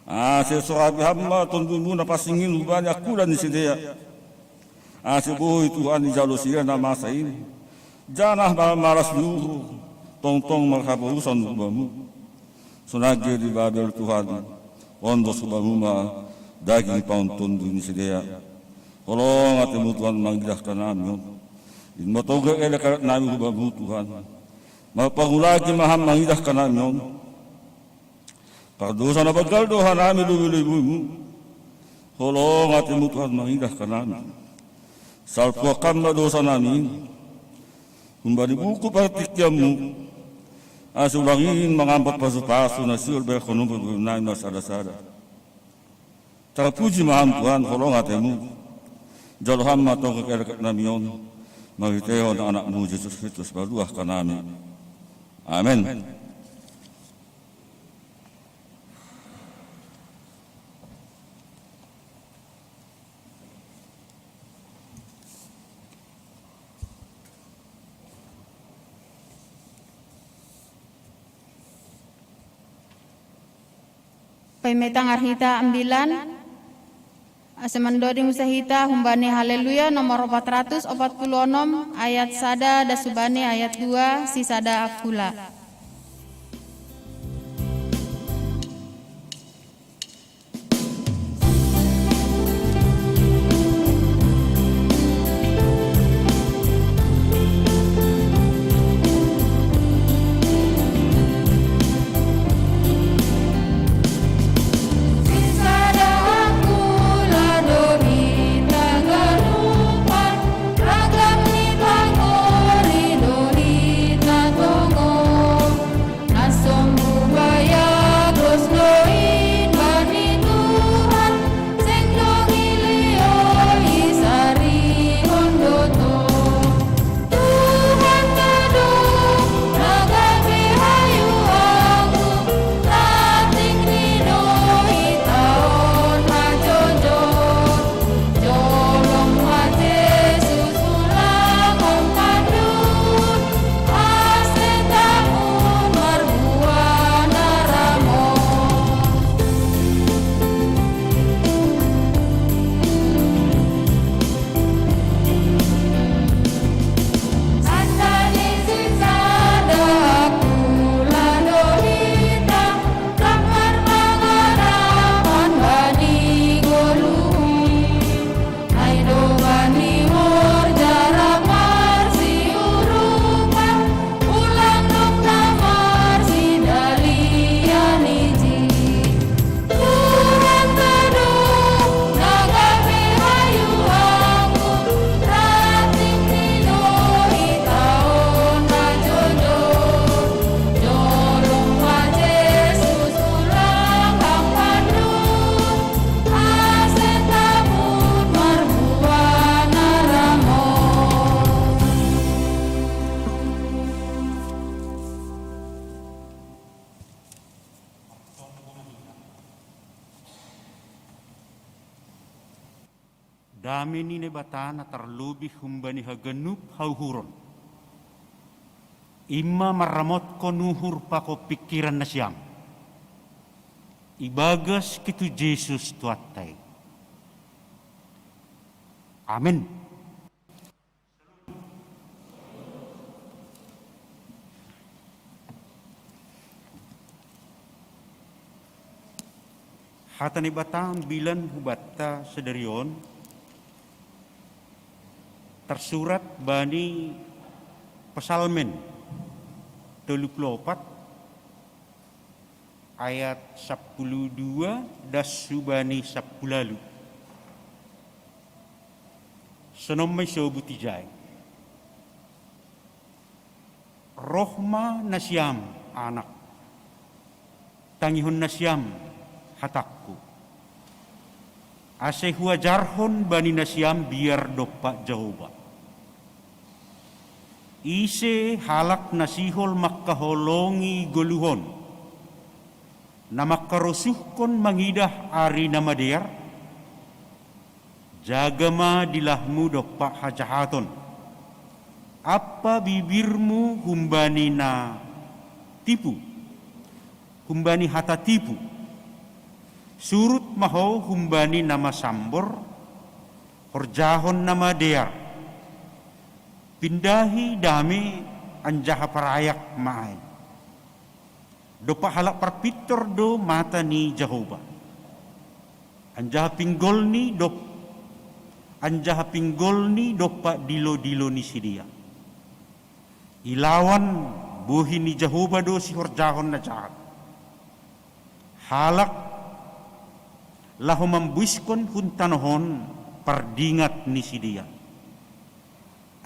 Ase sorapi hama Tondumu na pansing i hubani angkulan ni sidea. Ase boi Tuhan ijalo sidea na masa i. Janah ma malas ni uhur, tongtong marhaporusan hubamu. Sonai ge di Babel Tuhan, ondos hubamu ma daging pangan Tondumu ni sidea. Holong ateMu Tuhan mangidah hanami on. In ma togar elek-elek nami hubamu Tuhan. Marpangulaki ma Ham mangidah hanami on. Pardousa na banggal do hanami lobei-lobeiMu. Holong ateMu Tuhan mangidah hanami. Salpuak Ham ma dousa nami humbani buku partingkianMu. Ase ulang in mangambat pasu-pasu na sihol berkhononMu nami marsada-sada. Tarpuji ma Ham Tuhan, holong ateMu. Jalo Ham ma togar elek nami on. Marhiteihon AnakMu Jesus Kristus paluah hanami. Amen. Paimenta ngar hita ambilan, ase mandoding muse hita humbani Haleluya nomor opat ratus opat puluh onom, ayat sada das hubani ayat dua, sisada angkula. Dame ni Naibata na tarlobih humbani haganup hauhuron, in ma marramotkon uhur pakon pingkiran nasiam, ibagas Kristus Jesus Tuhanta i. Amen. Hata Naibata ambilan hubanta sadari on tarsurat bani Psalmen tolu puluh opat, ayat sampulu dua das hubani sampulu ualu. Sonon ma isobut ijai. Roh ma nasiam, anak, tangihon nasiam hatangku, ase huajarhon bani nasiam biar dompak Jahowa. Ise halak na sihol mangkaholongi goluhon, na mangkarosuhkon mangidah ari na madear, jaga ma dilahmu dompak hajahaton, ampa bibirmu humbani na tipu, humbani hata tipu. Surut ma ho humbani na masambor, horjahon na madear. Pindahi dame anjaha parayak ma ai. Dompak halak parpintor do mata ni Jahowa, anjaha pinggolni dop-, anjaha pinggolni dompak dilo-dilo ni sidea. Ilawan bohi ni Jahowa do sihorjahon na jahat. Halak laho mambuiskon hun tanoh on pardingat ni sidea.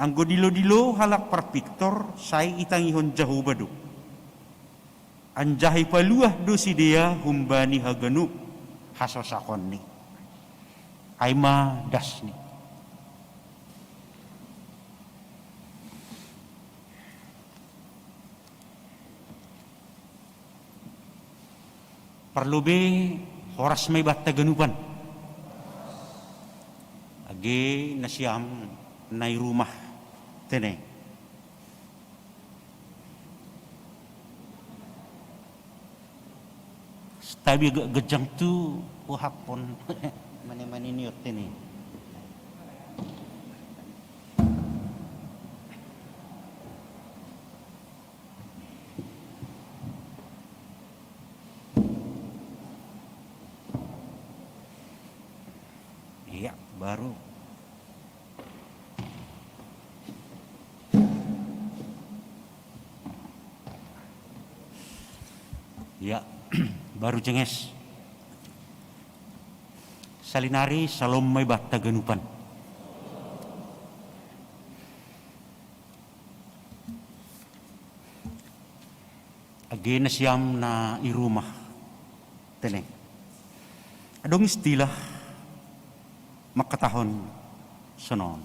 Anggo dilo-dilo halak parpintor sai itangihon Jahowa do, anjaha ipaluah do sidea humbani haganup hasosakonni. Ai ma dasni. Parlobei, horas ma i banta ganupan. Age nasiam na i rumah tene. Stabi agak gejang tu wahapon. Mane-mane niot tene. Iya, baru. Iya, baru jenges. Salinari salom ma i banta ganupan. Age nasiam na i rumah tene. Adong istilah mangkatahon sonon.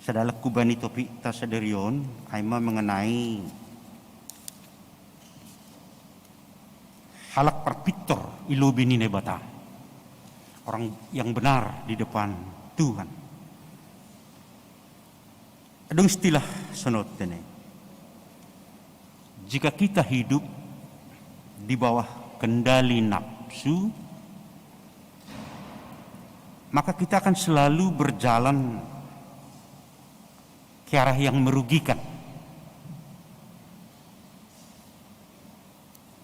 Sada halak hubani topikta sadari on, ai ma mengenai halak parpintor i lobei ni Naibata. Orang yang benar di depan Tuhan. Adong istilah sonot tene. Jika kita hidup di bawah kendali nafsu, maka kita akan selalu berjalan ke arah yang merugikan.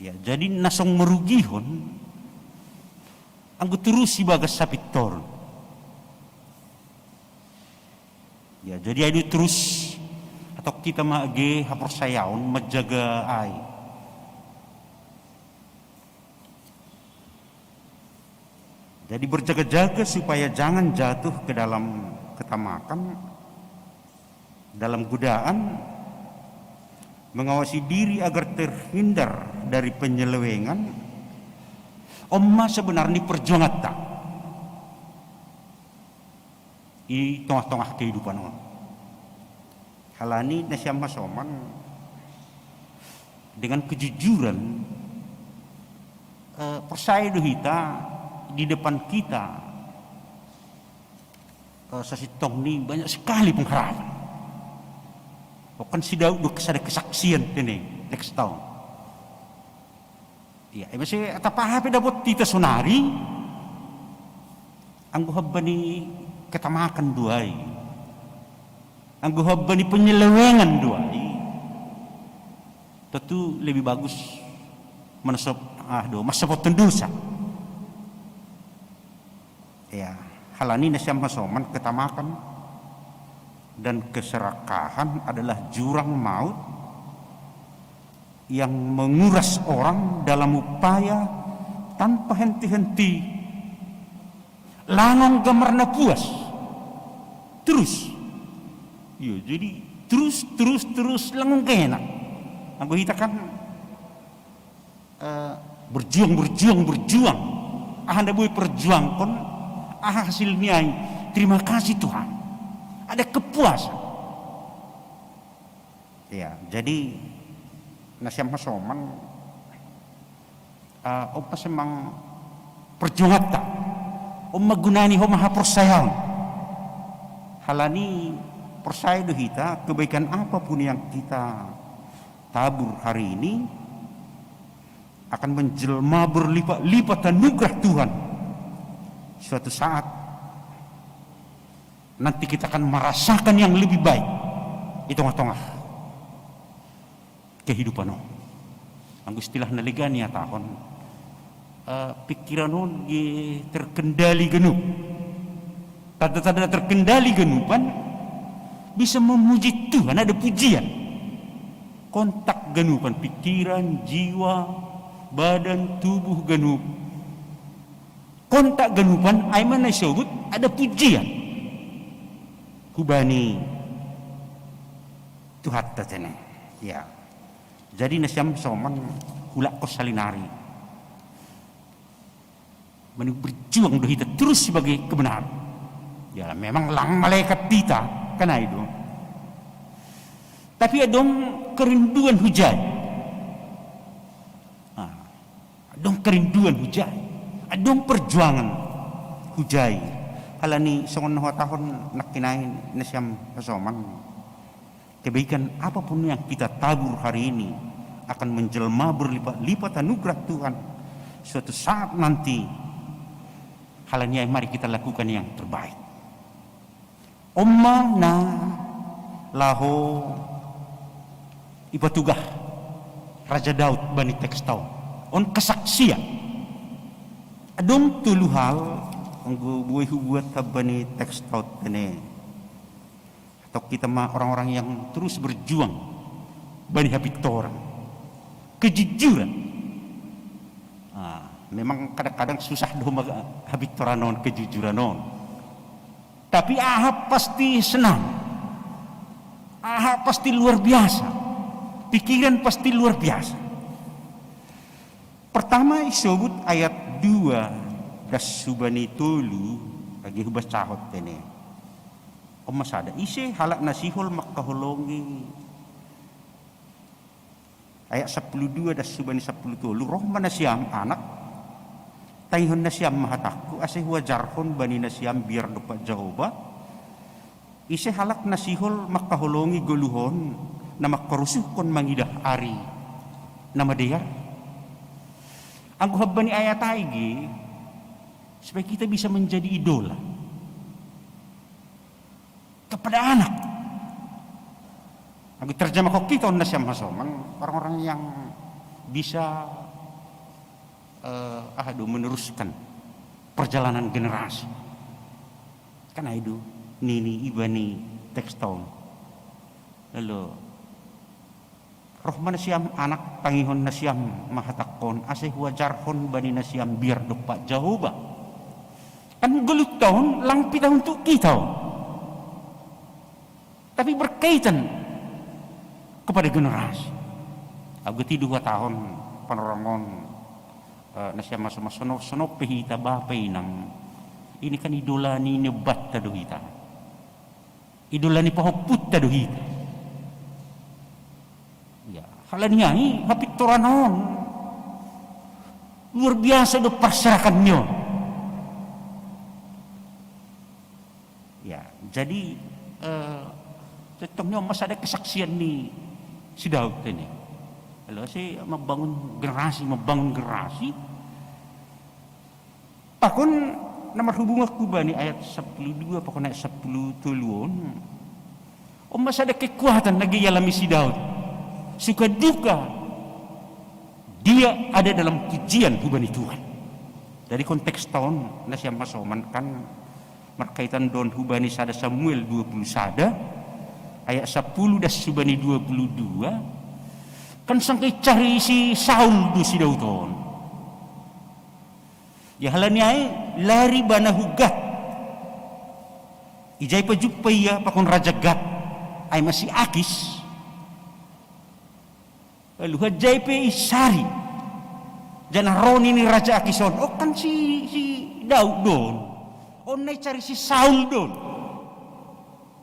Ya, jadi na song merugihon, anggo turus ibagas sapintor. Ya, jadi ai do turus, atau kita ma age haporsayaon manjaga ai. Jadi berjaga-jaga supaya jangan jatuh ke dalam ketamakan, dalam godaan, mengawasi diri agar terhindar dari penyelewengan. On ma sebenarni perjuanganta i tongah-tongah kehidupan on. Halani nasiam hasoman, dengan kejujuran, eh, porsaya do hita di depan kita, eh, sasintongni banyak sekali pengharapan. Bahkan si Daud do sada kesaksian tene, teks tau. Iya, ima se atap aha pe dapot hita sonari, anggo hamba ni ketamakan do ai, anggo hamba ni penyelewengan do ai, tentu lebih bagus mansop, ah, do, mansapothon dosa. Ya, halani nasiam hasoman, ketamakan dan keserakahan adalah jurang maut yang menguras orang dalam upaya tanpa henti-henti. Langon gamarna puas. Terus. Iya, jadi terus, terus, terus langon gena. Anggo hita kan, eh, berjuang, berjuang, berjuang. Aha na boi perjuangkon, aha hasilni ai? Terima kasih Tuhan. Ada kepuasan. Ya, jadi nasiam hasoman, uh, opa semang perjuangatta, om magunani ho maha persayaon. Halani percaya do hita, kebaikan apapun yang kita tabur hari ini akan menjelma berlipat-lipat anugerah Tuhan. Suatu saat nanti kita akan merasakan yang lebih baik di tengah-tengah kehidupan on. Anggo istilah na legan ia tahun, uh, pikiran on terkendali ganup. Tanda-tanda terkendali ganupan bisa memuji Tuhan, ada pujian. Kontak ganupan, pikiran, jiwa, badan, tubuh ganup. Kontak ganupan, ai ma na isobut ada pujian hubani Tuhanta tene. Ya. Jadi nasiam soman, hulakkon salinari mani berjuang do hita terus sebagai kebenaran. Ya, memang lang malaikat hita, kan ai do. Tapi adong kerinduan hujai. Ah, adong kerinduan hujai. Adong perjuangan hujai. Halani songon na huhatahon nangkin i nasiam hasoman, kebaikan apapun yang kita tabur hari ini akan menjelma berlipat-lipat anugerah Tuhan suatu saat nanti. Halani ai mari kita lakukan yang terbaik. On ma na laho ipatugah Raja Daud bani teks ta on. On kesaksian. Adong tolu hal anggo boi hubuat hambani teks ta on tene. Atau kita ma orang-orang yang terus berjuang bani hapintoran. Kejujuran. Ah, memang kadang-kadang susah do ma hapintoran on, kejujuran on. Tapi aha pasti senang. Aha pasti luar biasa. Pikiran pasti luar biasa. Pertama isobut ayat dua das hubani tolu, age hubacahon tene. On ma sada, ise halak na sihol mangkaholongi. Ayat sampulu dua das hubani sampulu tolu, roh ma nasiam anak, tangihon nasiam ma hatangku, ase huajarhon bani nasiam biar dompak Jahowa. Ise halak na sihol mangkaholongi goluhon, na mangkarusuhkon mangidah ari na madear. Anggo hambani ayat ai ge, supaya kita bisa menjadi idola kepada anak. Anggo terjemahkon hita on nasiam hasoman, orang-orang yang bisa, eh, aha do, meneruskan perjalanan generasi. Kan ai do nini i bani teks ta on. Lalu, roh ma nasiam anak, tangihon nasiam ma hatangkon, ase huajarhon bani nasiam biar dompak Jahowa. Kan goluhta on lang pitah untuk hita on, tapi berkaitan kepada generasi. Au gati do huhatahon panorang on, eh, nasiam hasoman, sonon pe hita bapa inang, ini kan idola ni nebanta do hita. Idola ni pahompunta do hita. Ya, halani ai hapintoran on luar biasa do parserahan ni on. Ya, jadi, eh, tentang ni on ma sada kesaksian ni si Daud tene. Lalu si membangun generasi, membangun generasi. Pakon na marhubungan hubani ayat sampulu dua pakon ayat sampulu tolu on. On ma sada kekuatan na dialami si Daud. Suka duka dia ada dalam pujian hubani Tuhan. Dari konteks ta on nasiam hasoman kan markaitan dohot hubani sada Samuel dua puluh sada ayat sampulu das hubani dua puluh dua. Kan sangkei cari si Saul do si Daud on. Ya, halani ai lari ibana hu Gat. Ijai pajumpa ia pakon raja Gat, ai ma si Akis. Lalu hajai pe isari. Janah ro nini raja Akis on, on kan si, si Daud do on. On na icari si Saul do on.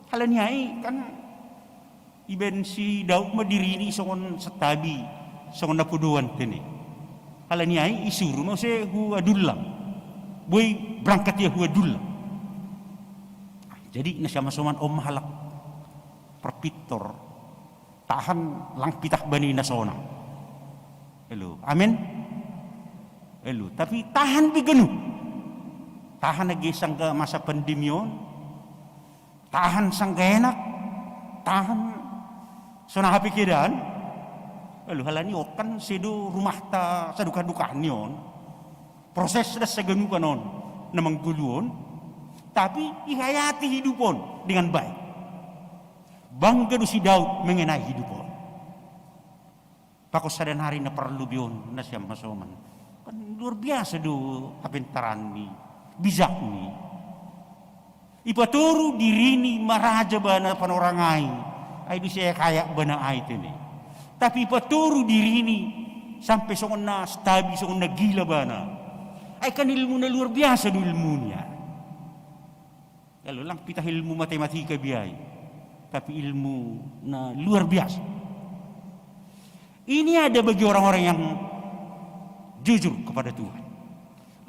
Halani ai kan Iben si Daud ma dirini songon satabi, songon napodoan tene. Halani ai isuru no se hua dullang. Boi berangkat ia hua dullang. Jadi na siama soman om halak perpittor. Tahan lang pitah bani na sonang. Elo. Amin. Elo. Tapi tahan bigenu. Tahan age sangga masa pandemi on. Tahan sangga enak, tahan sona hape keadaan. Lalu halani okan sedo rumah ta saduka-duka ni on. Proses das saganupan on na manggulu on. Tapi ihayati hidup on dengan baik. Bangga do si Daud mengenai hidup on. Pako sada nari na parlubi on na siam masoman. Kan luar biasa do hapentaranni, bijakni. Ipatoru dirini maraja bana panorangai. Ai bisa kayak bana ai tene. Tapi ipatoru dirini sampai songon na stabi songon na gila bana. Ai kan ilmu na luar biasa do ilmunya. Lalu lang pitah ilmu matematika biai. Tapi ilmu na luar biasa. Ini ada bagi orang-orang yang jujur kepada Tuhan.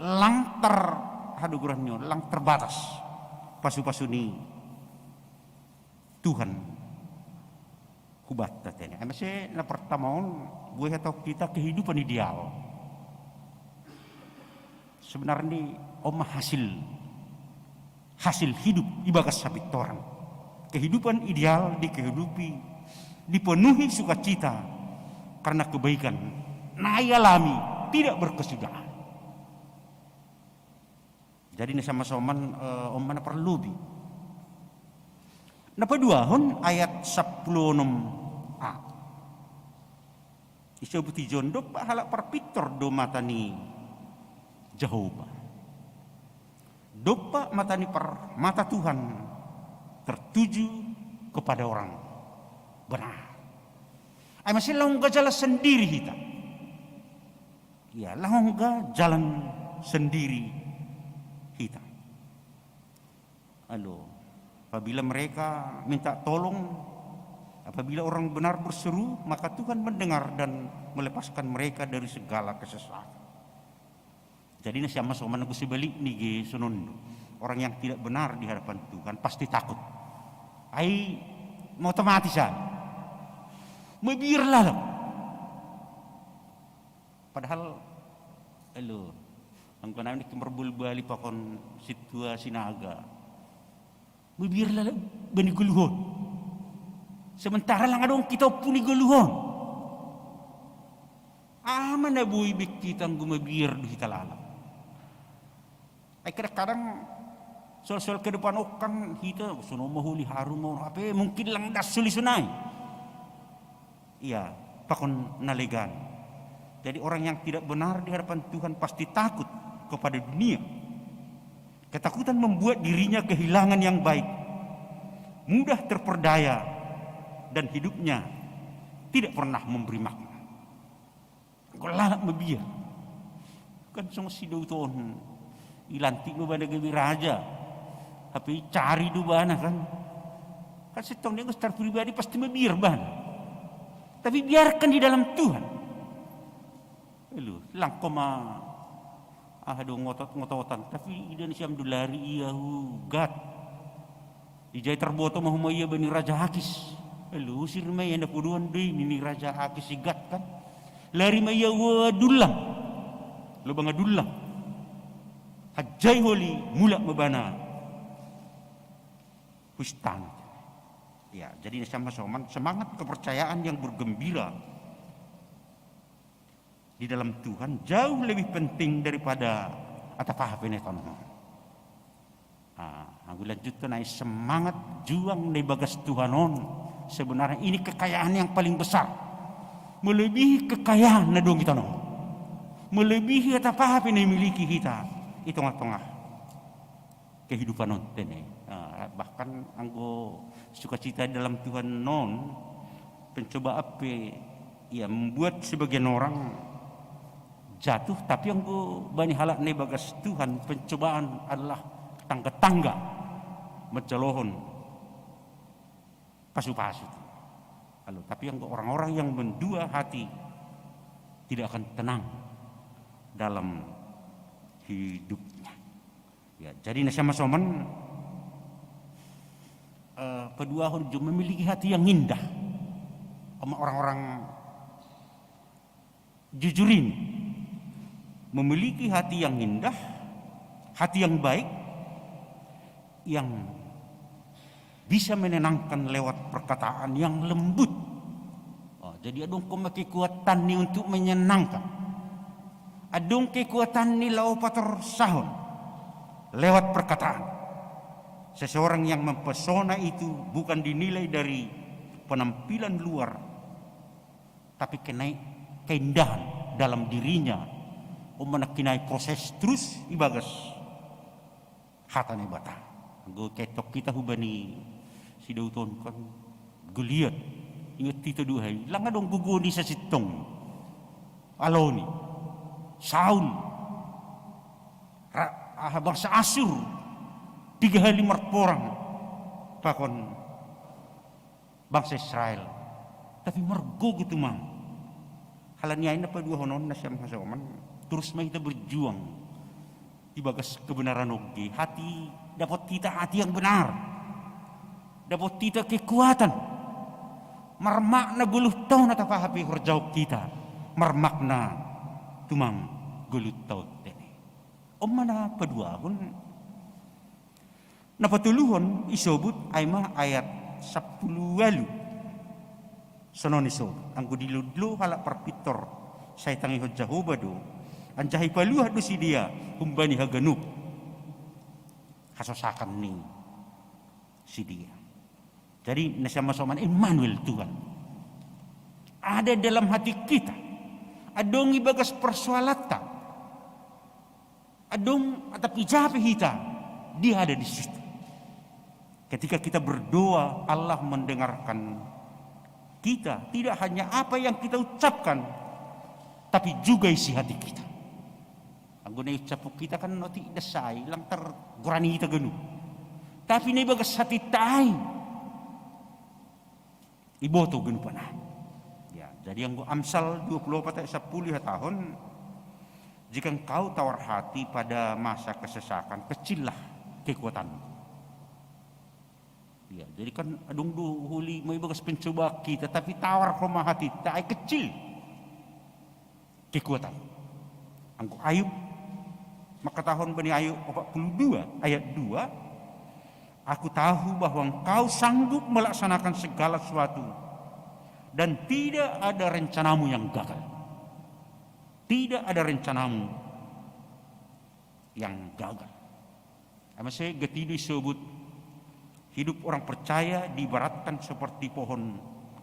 Lang ter hadugurannya, lang terbatas. Pasu-pasu ni Tuhan hubatta tene. Emang se na pertama on buah atau kita kehidupan ideal. Sebenarnya oma hasil hasil hidup ibagas sapitoran. Kehidupan ideal dikehidupi, dipenuhi sukacita karena kebaikan na ialami tidak berkesudahan. Jadi na sama soman eh, omana perlubi. Na paduahon ayat sepuluh a. Isobut ijon dompak halak parpittor do mata ni Jehovah. Dompak mata ni per, mata Tuhan tertuju kepada orang benar. Ai masih laung gajala sendiri hita. Ya, laung jalan sendiri hita. Alo, apabila mereka minta tolong, apabila orang benar berseru, maka Tuhan mendengar dan melepaskan mereka dari segala kesesakan. Jadi na siama soman ku sebalik ni ge sonondo. Orang yang tidak benar di hadapan Tuhan pasti takut. Ai mau otomatis ah. Mebir lalam. Padahal elo anggo nami di kemerbul bali pakon situa sinaga. Mebir lalam bani goluhon. Sementara lang adong kita puni goluhon. Ama na boi bek kita anggo mabiar do hita lalap. Ai kadang-kadang soal-soal ke depan okang hita sono mahuli harum mau apa mungkin lang das suli sunai. Iya, pakon nalegan. Jadi orang yang tidak benar di hadapan Tuhan pasti takut kepada dunia. Ketakutan membuat dirinya kehilangan yang baik, mudah terperdaya, dan hidupnya tidak pernah memberi makna. Engkau lalap mabiar. Kan songon si Daud on. Ilantik ma bana gabe raja. Tapi cari do bana kan. Kan setong dia secara pribadi pasti mabiar bana. Tapi biarkan di dalam Tuhan. Elu, langko ma aha do ngotot-ngototan. Tapi ida ni siam do lari ia hu gat. Ijai tarboto ma homa ia bani Raja Akis. Lusir ma ia na podoan do i ni Raja Akis i Gat kan. Lari ma ia ua dullang. Lobang dullang. Hajai holi mulak ma bana. Hustang. Ya, jadi sama soman semangat kepercayaan yang bergembira di dalam Tuhan jauh lebih penting daripada atap apa ini tanoh. Ah, anggo lanjutkan ai semangat juang na ibagas Tuhan on. Sebenarnya ini kekayaan yang paling besar. Melebihi kekayaan na dong kita on. Melebihi atap apa na imiliki kita. Di tengah-tengah kehidupan on tene. Ah, bahkan anggo sukacita dalam Tuhan non pencoba apa ya membuat sebagian orang jatuh, tapi anggo bani halak na ibagas Tuhan pencobaan adalah tangga-tangga mencelohon pasu-pasu. Lalu, tapi yang orang-orang yang mendua hati tidak akan tenang dalam hidupnya. Ya, jadi na sia masoman, eh, paduahon jo memiliki hati yang indah. Ama orang-orang jujur ini memiliki hati yang indah, hati yang baik, yang bisa menenangkan lewat perkataan yang lembut. Oh, jadi adong ko ma kekuatan ni untuk menyenangkan. Adong kekuatan ni laho patorsahon lewat perkataan. Seseorang yang mempesona itu bukan dinilai dari penampilan luar, tapi kenai keindahan dalam dirinya. Om mana kinai proses terus ibagas hata Naibata. Anggo ketok kita hubani si Daud on kan Goliat. Ingat kita dua hari. Lang adong gogo ni sasintong. Aloni. Saul. Ra, aha, bangsa Asur. Tiga hari marporang. Pakon bangsa Israel. Tapi margogo tumang. Halani ai na paduahonon na sia masoman. Terus ma kita berjuang ibagas kebenaran oge. Hati, dapot kita hati yang benar. Dapot kita kekuatan. Marmakna goluh tau na tapahape horjahon kita. Marmakna tumang goluh tau tene. Om mana paduahon. Na patoluhon isobut ai ma ayat sampulu ualu. Sonon isobut, anggo dilodlo halak parpintor sai tangihon Jahowa do, anjaha ipaluah do sidea humbani haganup hasosakan ni sidea. Jadi na sia masoman, Immanuel, Tuhan ada dalam hati kita. Adong ibagas persoalanta. Adong atap ijape hita, Dia ada di situ. Ketika kita berdoa, Allah mendengarkan kita, tidak hanya apa yang kita ucapkan, tapi juga isi hati kita. Anggo na iucap kita kan otik das ai, lang targorani hita ganup. Tapi na ibagas hati ta ai, iboto ganupan ai. Ya, jadi anggo Amsal dua puluh opat ayat sampulu ihatahon, jika engkau tawar hati pada masa kesesakan, kecillah kekuatanmu. Ya, jadi kan adong do holi ma ibagas pencobaan kita, tapi tawar ho ma hatita ai kecil kekuatan. Anggo Ayub, mangkatahon bani Ayub opat puluh dua ayat dua, "Aku tahu bahwa Engkau sanggup melaksanakan segala sesuatu, dan tidak ada rencanamu yang gagal." Tidak ada rencanamu yang gagal. Ama sai gati do isobut, hidup orang percaya diibaratkan seperti pohon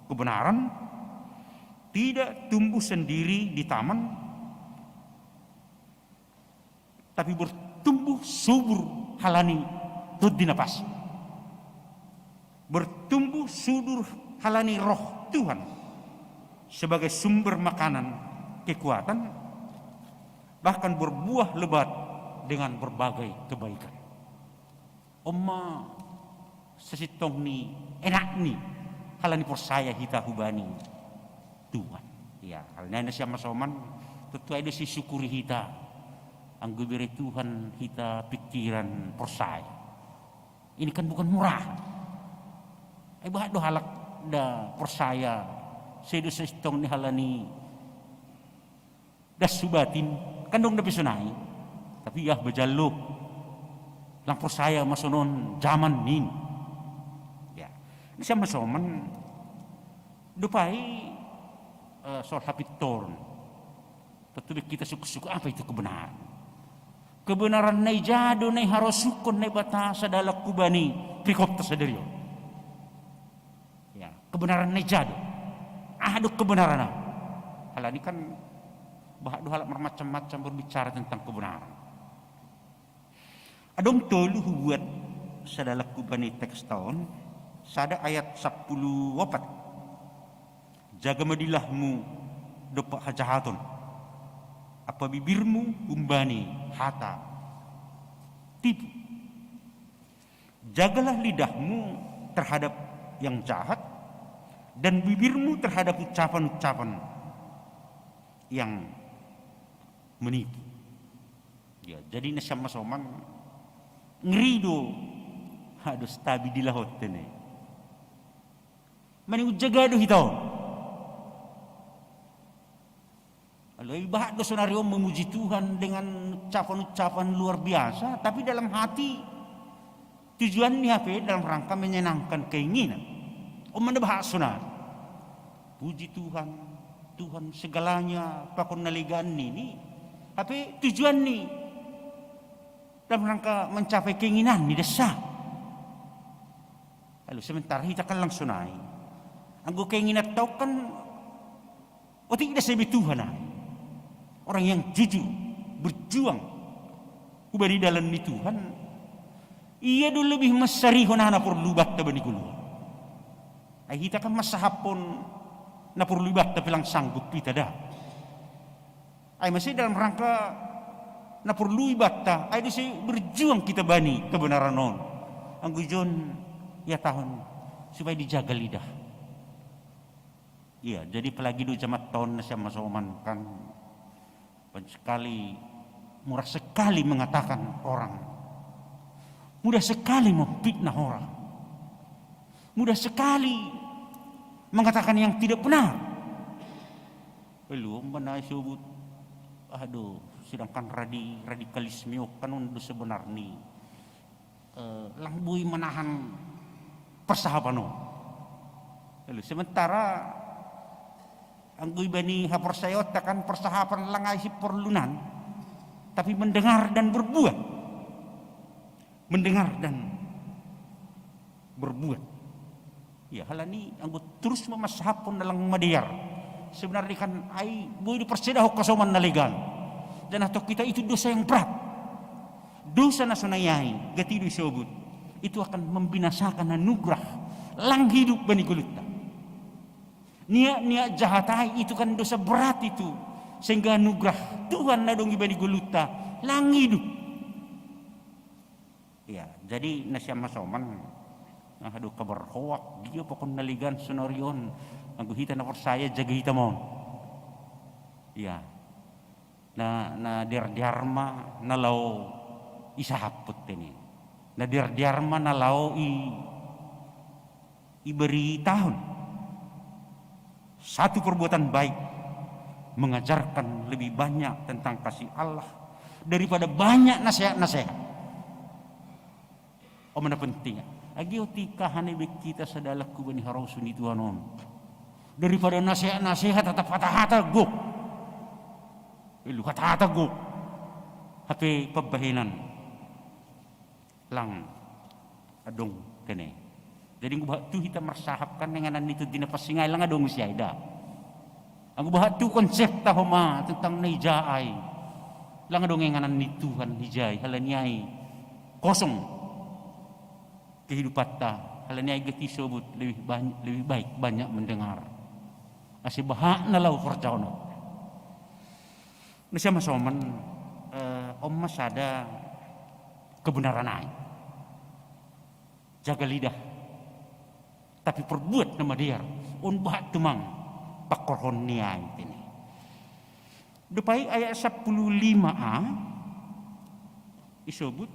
kebenaran, tidak tumbuh sendiri di taman, tapi bertumbuh subur halani Tondi Napasan. Bertumbuh subur halani Roh Tuhan sebagai sumber makanan, kekuatan, bahkan berbuah lebat dengan berbagai kebaikan. On ma sasintongni enakni halani porsaya hita hubani Tuhan. Ya, halani na sia masoman, tontu ai do sisukuri hita. Anggo ibere Tuhan hita pikiran, porsaya, ini kan bukan murah. Ai bahat do halak nda porsaya, sai do sasintongni halani das subatin, kan dong dope sonai. Tapi ya bajalo, lang porsaya ma sonon jaman nin. Ya. Na sia masoman, dope ai, eh, soal hapintoron. Tontu be hita sukut-sukut apa itu kebenaran. Kebenaran na ija do na iharosuhon Naibata sadalak hubani perikopta sadari on. Ya, kebenaran na ija do. Aha do kebenaran on? Halani kan bahat do halak marmacam-macam berbicara tentang kebenaran. Adong tolu hubuat sadalak hubani teksta on, sada ayat sampulu opat. Jaga ma dilahmu dompak hajahaton. Ampa bibirmu humbani hata tipu. Jagalah lidahmu terhadap yang jahat, dan bibirmu terhadap ucapan-ucapan yang menipu. Ya, jadi na siammasoman ngeri do, aduh, stabi di laut ini. Mani ujaga do hita on. Lalu ibahat do sonari on memuji Tuhan dengan ucapan-ucapan luar biasa, tapi dalam hati tujuan ni hape dalam rangka menyenangkan keinginan. On mana bahas sonari. Puji Tuhan, Tuhan segalanya, pakon nalegan ni, ni. Hape tujuan ni dalam rangka mencapai keinginan ni dessa. Lalu sementara hita kan langsung naik. Anggo keinginan tau kan otik da sebe Tuhan ai. Orang yang jujur, berjuang hubani dalan ni Tuhan, ia do lebih mansarihon aha na porlu batta bani goluan. Ai hita kan mansahaphon na porlu batta pe lang sanggup hita da. Ai mase dalam rangka na porlu batta, ai do sai berjuang kita bani kebenaran on. Anggo ijon ia tahun supaya dijaga lidah. Iya, jadi apalagi do jaman tahun na siammasoman kan banyak sekali, murah sekali mengatakan orang. Mudah sekali memfitnah orang. Mudah sekali mengatakan yang tidak benar. Lalu mana sebut, aduh, sedangkan radi, radikalisme kan on do sebenarni eh, lang boi manahan persahapan on. Lalu sementara anggo ibani haporsayaonta kan persahapan lang ai siporlunan, tapi mendengar dan berbuat. Mendengar dan berbuat. Ya, halani anggo terus mamasahaphon na lang madear. Sebenarnya kan ai boi dipersedahon hasoman na legan. Dan atau kita itu dosa yang berat. Dosa na sonai ai, gati do isobut. Itu akan membinasakan anugerah lang hidup bani goluhta. Niat-niat jahat ai itu kan dosa berat itu. Sehingga anugerah Tuhan na adong ibani goluhta lang hidup. Ya, jadi na siammasoman, nah, aduh, kabar hoak dia pokon na legan sonari on. Anggo hita na porsaya jaga hita ma on. Ya. Na, na dear-dear ma na laho isahaphon tene. Na dear-dear ma na laho i, iberitahon. Satu perbuatan baik mengajarkan lebih banyak tentang kasih Allah daripada banyak nasihat-nasihat. Oma na penting, age otik aha na ibaen hita sada laku bani harosuh ni Tuhan on. Daripada nasihat-nasihat, hata-hata gok. Ilu hata-hata gok. Hape pambahenan lang adong kene. Jadi anggo bahat tu hita marsahap kan inganan ni tu dina pasingai lang adong siai da. Anggo bahat tu konsepta homa tentang na ija ai. Lang adong inganan ni Tuhan ija ai, halani ai kosong kehidupanta, halani ai gati sobut lebih banyak, lebih baik banyak mendengar. Ase bahat na laho horjahon on. Na siammasoman, eh, on ma sada kebenaran ai. Jaga lidah. Tapi perbuat na madear. On bahat tumang pangkorhon ni ai tene. Dob ai ayat sampulu lima a isobut,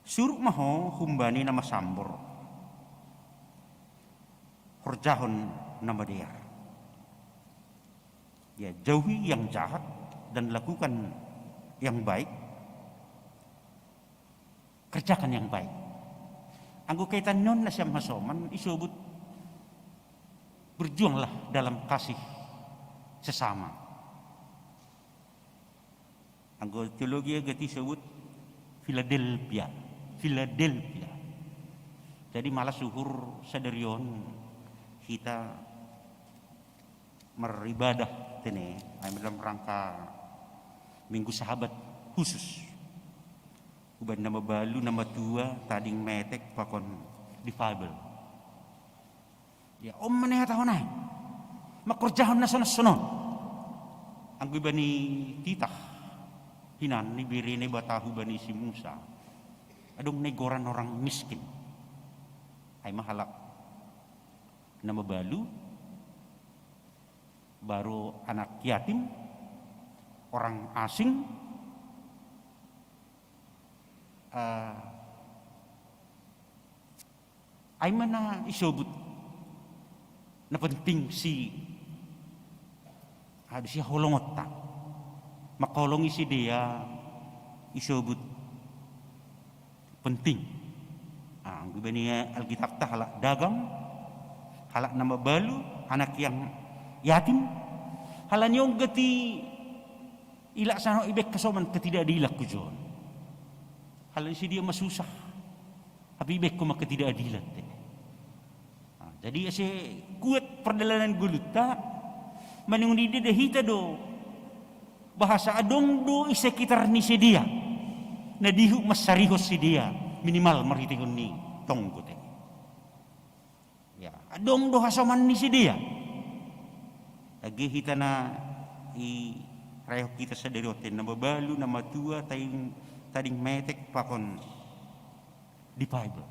suruk ma ho humbani na masambor horjahon na madear. Ya, jauhi yang jahat dan lakukan yang baik. Kerjakan yang baik. Anggo kaitan ni on na siammasoman isobut, berjuanglah dalam kasih sesama. Anggo teologi gati isobut Philadelphia. Philadelphia. Jadi malas uhur sadari on hita maribadah tene, ai dalam rangka Minggu Sabat khusus. Uban na mabalu, na matua, tading, metek, pakon difabel. Ya, on ma na ihatahon ai. Mangkorjahon na sonon-sonon. Anggo ibani titah hinan ni bere Naibata hubani si Musa, adong na igoran orang miskin. Ai ma halak Na mabalu, baru anak yatim, orang asing, eh, ai ma na isobut na penting si, adu si holongotta. Makaholongi sidea isobut penting. Ah, anggo ibani Alkitabta halak dagang, halak na mabalu, anak yang yatim, halani on gati ilaksana ibaen hasoman ketidakadilan hujon. Halani sidea masusah, tapi ibaen ma ketidakadilan te. Ah, jadi asa kuat pardalanan golutta, manungkun i didok hita do bahasa adong do i sekitar ni sidea na dihut mansarihon sidea, minimal marhitehon ni tonggo te. Ya, adong do hasoman ni sidea. Age hita na i raihon hita sadari on te, na mabalu, na matua, tading, tading metek pakon difabel.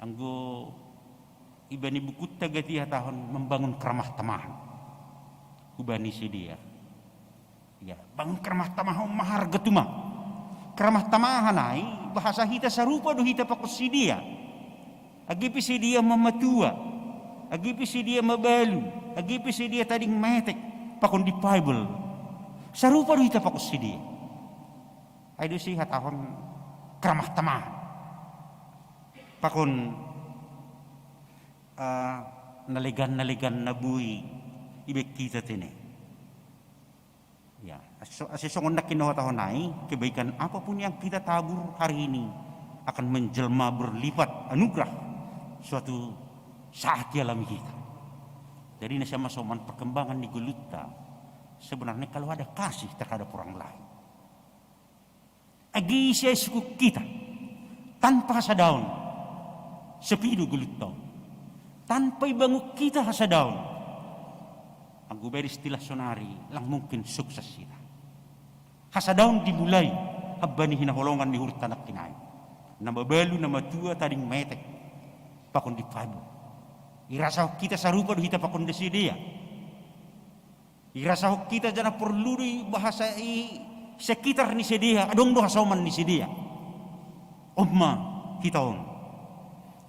Anggo ibani bukutta gati hatahon membangun keramah tamahan hubani sidea. Ya, bangun keramah tamahan maharga tuma. Keramah tamahan ai bahasa hita sarupa do hita pakon sidea. Age pe sidea mamatua, age pe sidea mabalu, age pe sidea tading metek pakon difabel, sarupa do hita pakon sidea. Ai do si hatahon keramah tamahan pakon, eh, na legan, na legan na boi ibaen hita te ne. Ya, asa songon na hinohatahon ai, kebaikan apapun yang kita tabur hari ini akan menjelma berlipat anugerah suatu saat dialami kita. Jadi na sian hasoman, perkembangan ni golutta sebenarnya kalau ada kasih terhadap orang lain. Age ise sukuk hita tanpa hasadaon, sepi do golutta on. Tanpa ibangun hita hasadaon, anggo baen istilah sonari, lang mungkin sukses hita. Hasadaon dimulai hambani hinaholongan ni uhurta nangkin i. Na mabalu, na matua, tading metek pakon difabel. Irasahon hita sarupa do hita pakon sidea. Irasahon hita janah porlu do i bahasa i sekitar ni sidea, adong do hasoman ni sidea. On ma hita on.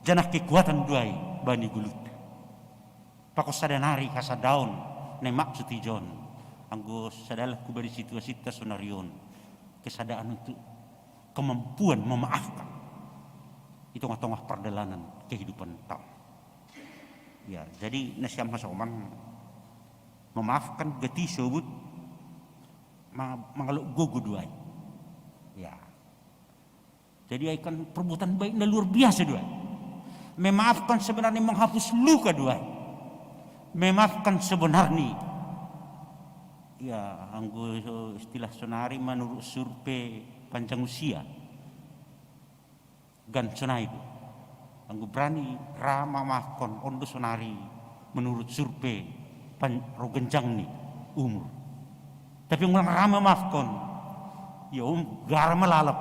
Janah kekuatan do ai bani golutta. Pakon sada nari hasadaon na i maksud ijon. Anggo sada halak hubani situasinta sonari on, kesadaon untuk kemampuan memaafkan di tengah-tengah pardalanan kehidupanta. Ya, jadi na sian hasoman, memaafkan gati sobut ma-, mangalok gogo do ai. Ya. Jadi ai kan perbuatan baik na luar biasa do ai. Memaafkan sebenarnya menghapus luka do ai. Memaafkan sebenarnya, ya, anggo istilah sonari menurut survei panjang usia, gan sonai do. Anggo berani ra mamaafkon, on do sonari menurut survei pan-, ro ganjang ni umur. Tapi anggo lang ra mamaafkon, ya, um, gara ma lalap,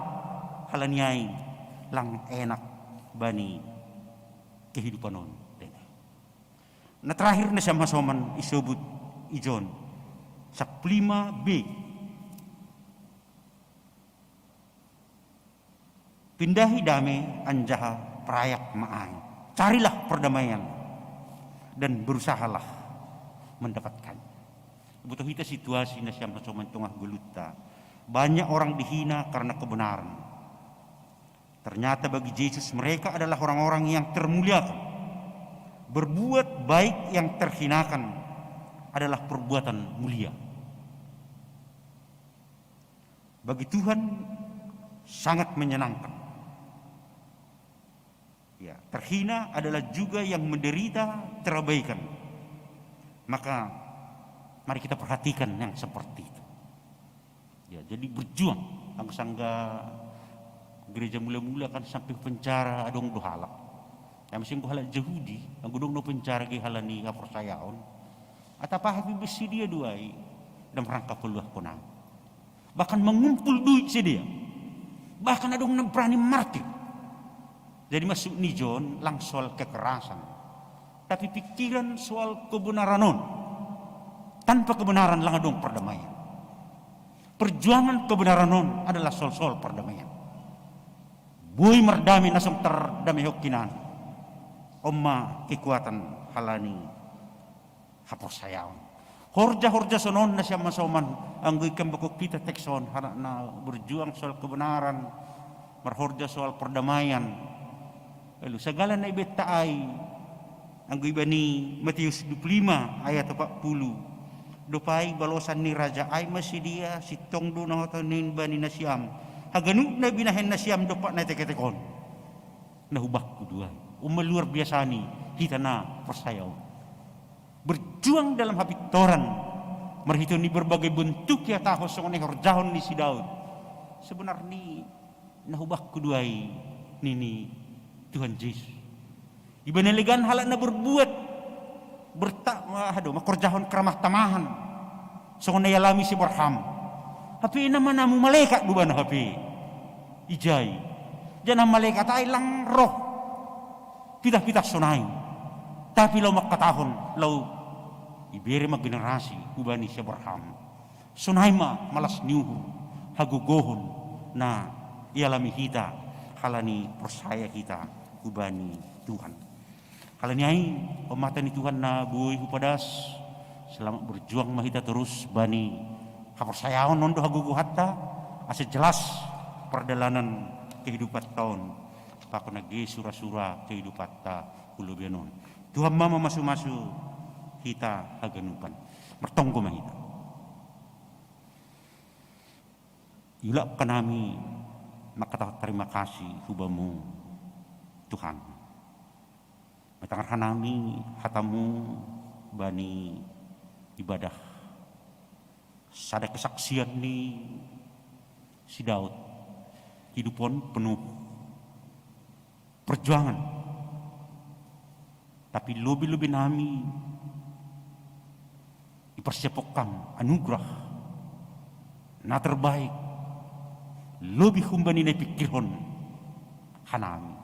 halani ai lang enak bani kehidupan on. Na terakhir na sian hasoman isobut ijon, sappulu lima B. Pindahi dame anjaha perayak ma ai. Carilah perdamaian dan berusahalah mendapatkan. Iboto hita situasi na sian hasoman tongah golutta. Banyak orang dihina karena kebenaran. Ternyata bagi Yesus mereka adalah orang-orang yang termuliakan. Berbuat baik yang terhinakan adalah perbuatan mulia. Bagi Tuhan sangat menyenangkan. Ya, terhina adalah juga yang menderita terabaikan. Maka mari kita perhatikan yang seperti itu. Ya, jadi berjuang. Anggo sangga gereja mula-mula kan sampe penjara adong do halak. Ai muse anggo halak Jahudi, anggo adong do penjara ge halani haporsayaon, atap aha pe boi sidea do ai, dalam rangka paluahon. Bahkan mengumpul duit sidea. Bahkan adong na berani martir. Jadi maksud ni John lang soal kekerasan. Tapi pikiran soal kebenaran on, tanpa kebenaran lang adong perdamaian. Perjuangan kebenaran on adalah soal-soal perdamaian. Boi mardame na song tardame ho hinan. On ma kekuatan halani haporsayaon. Horja-horja sonon na sian masoman, anggo ikam bako kita tekson, hara na berjuang soal kebenaran, marhorja soal perdamaian. Lalu sagala na ibetta ai, anggo ibani Matius dua puluh lima ayat empat puluh. Dopai balosan ni raja ai ma sidia, sintong do na hota nin bani nasiam. Haganup na binahen nasiam dompak na teketekon. Na hubakku duai. Uma luar biasa ni hita na porsaya on. Berjuang dalam hapintoran. Marhito ni berbagai bentuk ya taho songon horjahon ni si Daud. Sebenarni na hubakku duai nini Tuhan Yesus. Ibana legan halak na berbuat berta, aduh, makorjahon keramah tamahan. Songon na ialami si Abraham. Hape na manamu malekat do ibana hape. Ijai. Jana malekat ai lang roh. Pitah-pitah sonai. Tapi lau mangkatahon lau ibere ma generasi hubani si Abraham. Sonai ma malas ni uhur, hagogohon na ialami hita halani porsaya hita hubani Tuhan. Halani ai, on ma hata ni Tuhan na boi hupadas, selamat berjuang ma hita torus bani haporsayaon on do hagogohanta, asa jelas pardalanan kehidupanta on, pakon age sura-sura kehidupanta hu lobeian on. Tuhan ma mamasu-masu hita haganupan. Martonggo ma hita. Iulak hanami mangkatahon tarima kasih hu Bamu, Tuhan. Matangar hanami hata-Mu bani ibadah sada kesaksian ni si Daud, hidupon penuh perjuangan. Tapi lobi-lobi nami iparsiaphon Ham anugerah na terbaik, lobi humbani na ipikirhon hanami.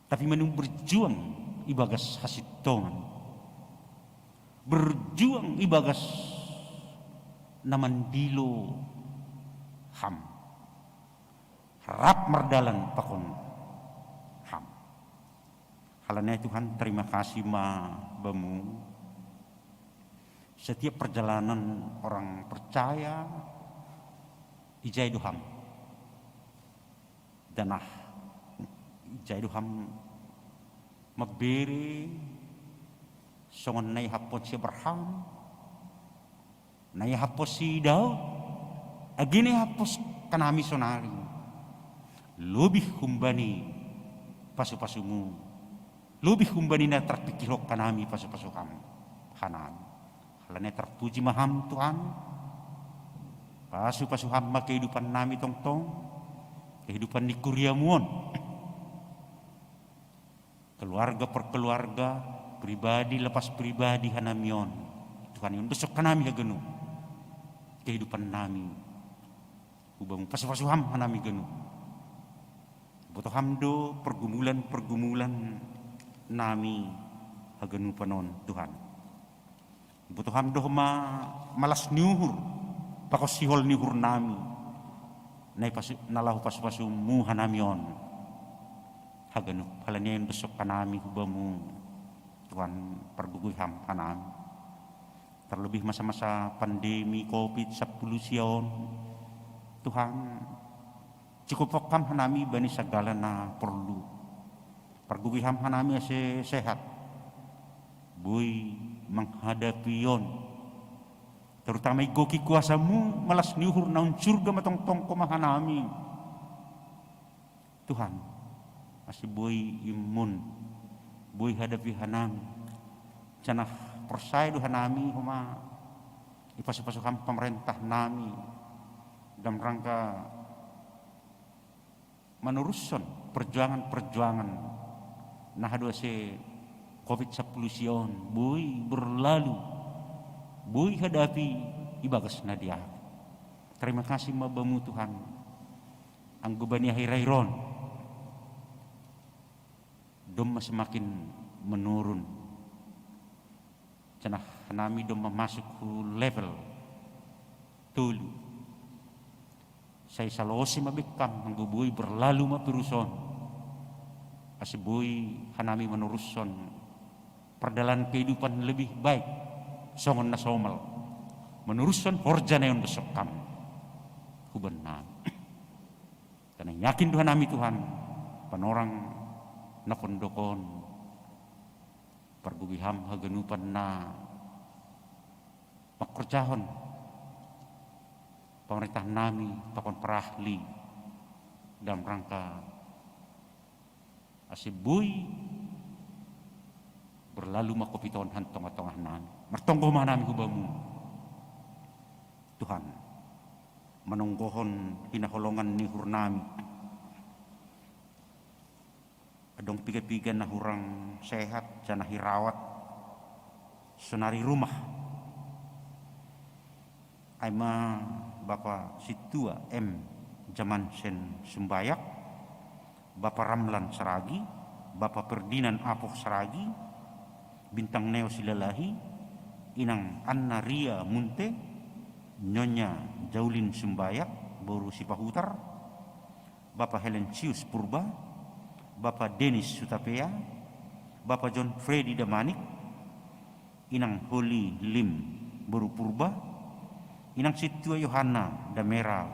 Tapi manuhung berjuang ibagas hasintongan, berjuang ibagas na mandilo Ham, rap mardalan pakon Ham. Halani ai Tuhan, terima kasih ma Bamu. Setiap perjalanan orang percaya, ijai do Ham. Janah ijai do Ham mambere songon na ihaphon si Abraham, na ihaphon si Daud, age na ihaphon hanami sonari. Lobi humbani pasu-pasu-Mu, lobi humbani na tarpikirhon hanami pasu-pasu Ham hanami. Halani ai terpuji ma Ham Tuhan. Pasu-pasu Ham ma kehidupan nami tongtong, kehidupan ni kuria-Mu on. Keluarga per keluarga, pribadi lepas pribadi hanami on. Tuhan, iondosok hanami haganup kehidupan nami hu Bamu, pasu-pasu Ham hanami ganup. Boto Ham do pergumulan-pergumulan nami haganupan on, Tuhan. Boto Ham do ma malas ni uhur, pakon sihol ni uhur nami, na ipasu-, na laho pasu-pasu-Mu hanami on haganup. Halani ai iondosok hanami hu Bamu, Tuhan, pargogoi Ham hanami. Terlebih masa-masa pandemi covid sampulu sia on, Tuhan, cukupkon Ham hanami bani sagala na porlu. Pargogoi Ham hanami ase sehat, boi manghadapi on. Terutama igohi kuasa-Mu, malas ni uhur na hun surga ma tongtong Ho ma hanami, Tuhan. Ase boi imun, boi hadapi hanami. Janah porsaya do hanami Ho ma ipasu-pasu Ham pamarentah nami dalam rangka manorushon perjuangan-perjuangan na hado ase covid sampulu sia on boi berlalu, boi hadapi ibagas na dear. Terima kasih ma Bamu, Tuhan, anggo bani akhir-akhir on domma semakin menurun. Janah hanami domma masuk hu level tolu. Sai salose ma bekkam anggo boi berlalu ma piruson, ase boi hanami manurushon pardalanan kehidupan lebih baik songon na somal, manurushon horja na iondoshokkam hubannami. Karena yakin do hanami Tuhan, panorang na pondok on pargogoi Ham haganupan na mangkorjahon pamarintahan nami pakon parahli dalam rangka ase boi berlalu ma kopit on han tongah-tongah nami. Martonggo ma hanami hu Bamu Tuhan, manonggohon hinaholongan ni uhurnami. Adong piga-piga na hurang sehat janah irawat sonari rumah. Ai ma Bapa Sintua M Jamansen Sumbayak, Bapa Ramlan Saragi, Bapa Ferdinand Apoh Saragi, Bintang Neo Silalahi, Inang Anna Ria Munte, Nyonya Jaulin Sumbayak, boru Sipahutar, Bapa Helensius Purba, Bapa Denis Sutapea, Bapa John Freddy Damanik, Inang Holi Lim boru Purba, Inang Sintua Yohana Damera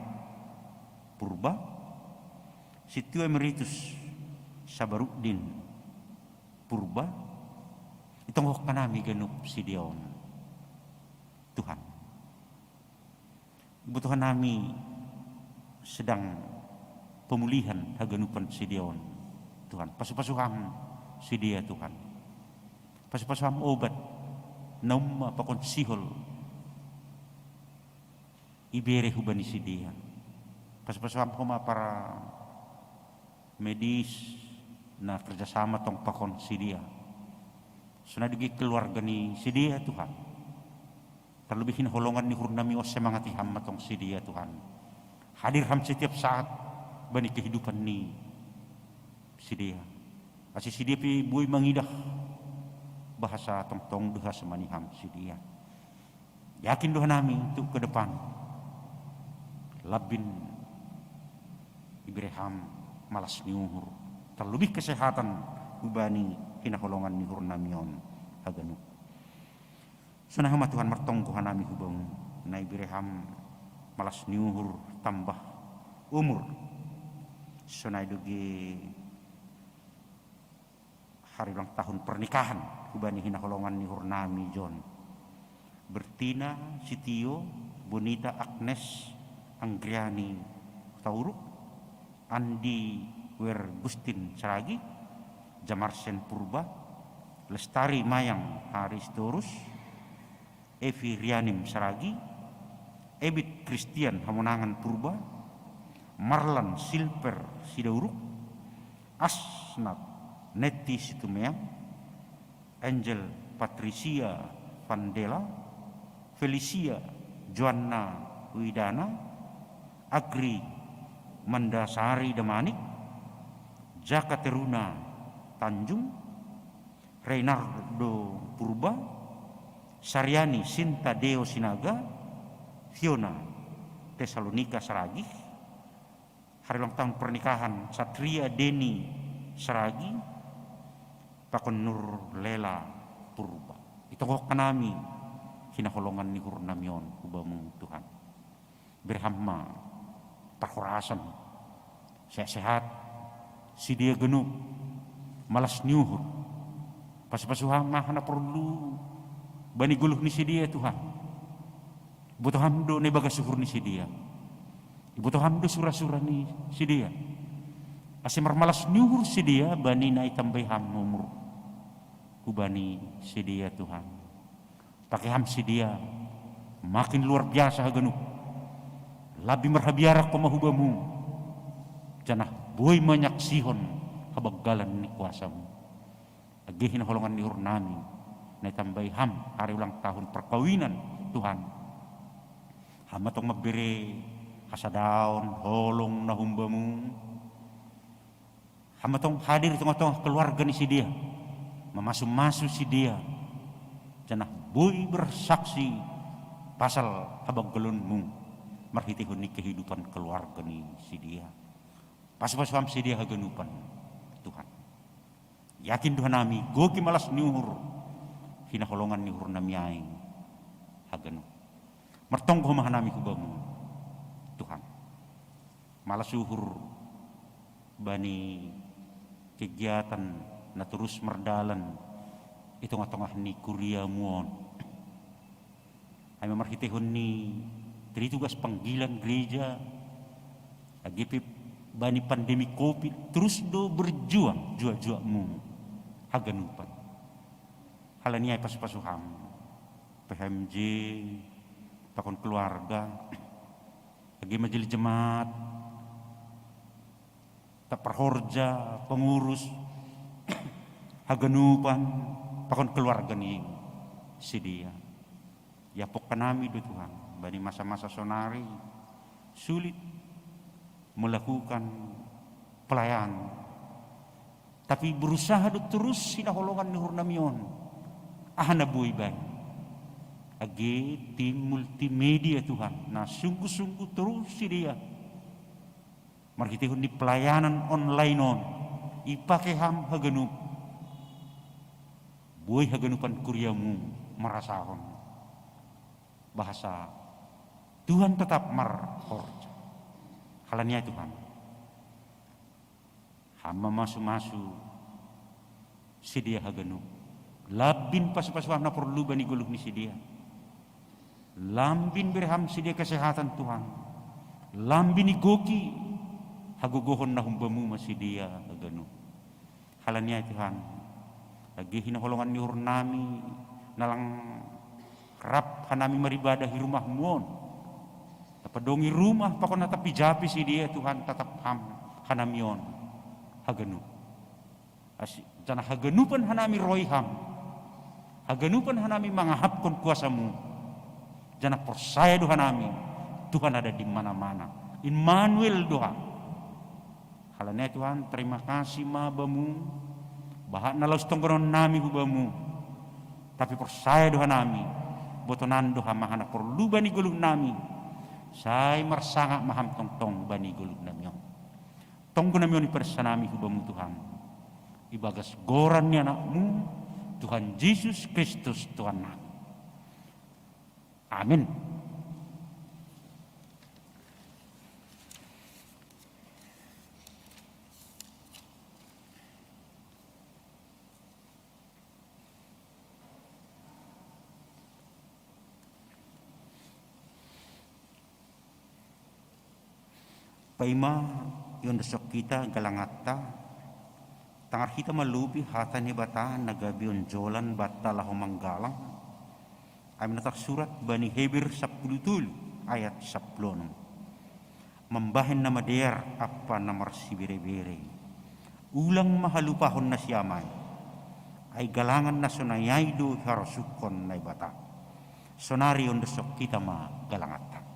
Purba, Sintua Emeritus Sabaruddin Purba, itonggohon hanami ganup sidea on, Tuhan. Iboto hanami sedang pemulihan haganupan sidea on, Tuhan. Pasu-pasu Ham sidea, Tuhan. Pasu-pasu Ham obat na umma pakon sihol ibere hubani sidea. Pasu-pasu Ham homa para medis na kerjasama tong pakon sidea. Sonai do ge keluarga ni sidea, Tuhan. Terlebih hinaholongan ni uhurnami on, semangati Ham ma tong sidea, Tuhan. Hadir Ham setiap saat bani kehidupan ni sidea. Ase sidea pe boi mangidah bahasa tongtong do hasomani Ham sidea. Yakin do hanami untuk ke depan. Lambin ibere Ham malas ni uhur, terlebih kesehatan hubani hinaholongan ni uhurnami on haganup. Sonai homa Tuhan, martonggo hanami hu Bamu, na ibere Ham malas ni uhur tambah umur. Sonai do ge hari ulang tahun pernikahan hubani hinaholongan ni uhurnami John, Bertina Sitio, Bonita Agnes Anggriani Hutauruk, Andi Wergustin Saragi, Jamarsen Purba, Lestari Mayang Haristorus, Evi Rianim Saragi, Ebit Christian Hamonangan Purba, Marlan Silver Sidauruk, Asnat Neti Situmeang, Angel Patricia Vandela, Felicia Joanna Widana, Agri Mandasari Damanik, Jaka Teruna Tanjung, Reynardo Purba, Sariani Sinta Deo Sinaga, Fiona Tesalonika Saragi, hari ulang tahun pernikahan Satria Deni Saragi, pakon Nur Lela Purba. Itonggohon hanami hinaholongan ni uhurnami on hu Bamu, Tuhan. Bere Ham ma parhorasan, sehat-sehat sidea ganup, malas ni uhur. Pasu-pasu Ham ma aha na porlu bani goluh ni sidea, Tuhan. Iboto Ham do na ibagas uhur ni sidea. Iboto Ham do sura-sura ni sidea. Ase marmalas ni uhur sidea bani na itambai Ham umur hubani sidea, Tuhan. Pake Ham sidea makin luar biasa haganup. Lambin marhabiaran homa hu Bamu, janah boi manyaksihon habanggalan ni kuasa-Mu. Age hinaholongan ni uhurnami na itambai Ham hari ulang tahun perkawinan, Tuhan. Ham ma tong mambere hasadaon, holong na hum Bamu. Ham ma tong hadir di tongah-tongah keluarga ni sidea. mamasu-masu sidea, janah boi bersaksi pasal habanggalonmu marhiteihon ni kehidupan keluarga ni sidea. Pasu-pasu ham sidea haganupan, Tuhan. Yakin do hanami, goki malas ni uhur, hinaholongan ni uhurnami ai haganup. Martonggo ma hanami hu Bamu, Tuhan. Malas uhur bani kegiatan na torus mardalan i tongah-tongah ni kuriamu on. Ai ma marhiteihon ni tritugas panggilan gereja, age pe bani pandemi covid, torus do berjuang, juak-juakmu haganupan. Halani ai pasu-pasu ham P H M J pakon keluarga, age majelis jemaat, tetap parhorja, pengurus, haganupan, pakon keluarga ni sidea. Iampong hanami do Tuhan, bani masa-masa sonari sulit melakukan pelayanan. Tapi berusaha do torus hinaholongan ni uhurnami on. Aha na boi baen. Age tim multimedia Tuhan, na sungguh-sungguh torus sidea marhiteihon ni pelayanan online on, ipake ham haganup. Boi haganupan kuriamu marasahon bahasa Tuhan tetap marhorja. Halani ai Tuhan, ham mamasu-masu sidea haganup. Lambin pasu-pasu ham na porlu bani goluh ni sidea. Lambin bere ham sidea kesehatan Tuhan. Lambin igoki hagogohon na humbamu ma sidea haganup. Halani ai Tuhan, age hinaholongan ni uhurnami, na lang rap hanami maribadah i rumahmu on. Tapadongi rumah pakon na tapijapi sidea Tuhan, tatap ham hanami on haganup. Asi, janah haganupan hanami roi ham. Haganupan hanami mangahapkon kuasamu. Janah porsaya do hanami, Tuhan ada di mana-mana. Immanuel do ham. Halani ai Tuhan, terima kasih ma Bamu, bahat na laus tonggononnami hu Bamu. Tapi porsaya do hanami, botonan do ham aha na porlu bani goluhnami. Sai marsangap ma ham tongtong bani goluhnami on. Tonggonami on ipadas hanami hu Bamu Tuhan, ibagas goran ni AnakMu, Tuhan Jesus Kristus Tuhannami. Amin. Paima iondosok hita galanganta, tangar hita ma lobi hata ni Naibata na gabe onjolan banta laho manggalang. Ai ma na tarsurat bani Heber sampulu tolu ayat sampulu onom. Mambahen na madear ampa na marsibere-bere. Ulang ma halupahon nasiam ai. Ai galangan na sonai ai do iharosuhkon Naibata. Sonari iondosok hita ma galanganta.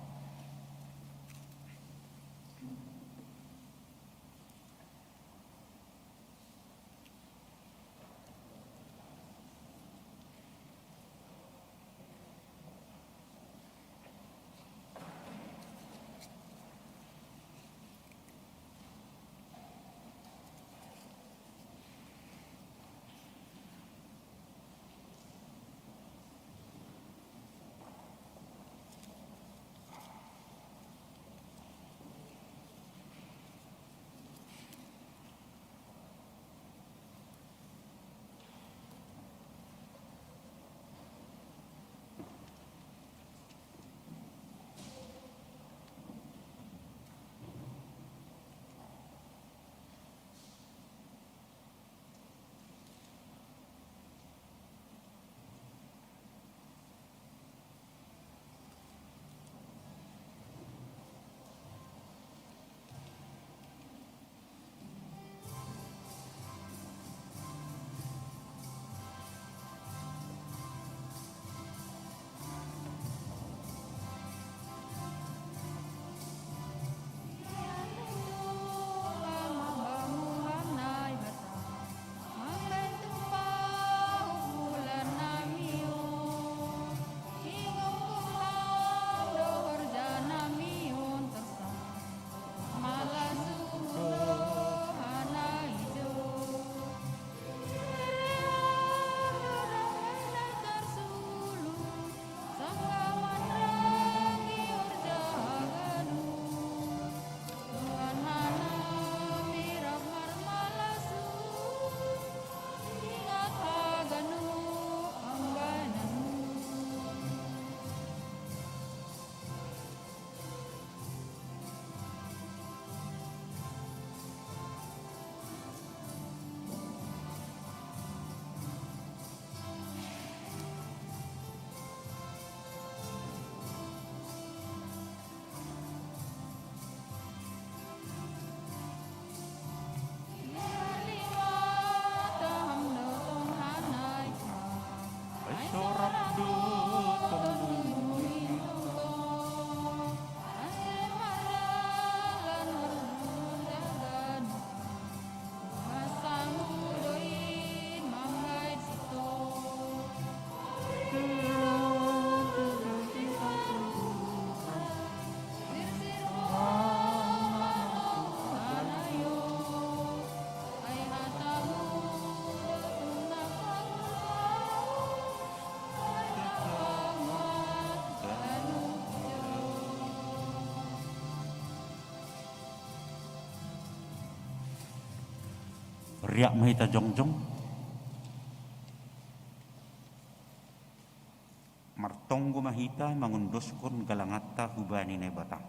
Riak ma hita jongjong. Martonggo ma hita mangondoskon galanganta hubani Naibata.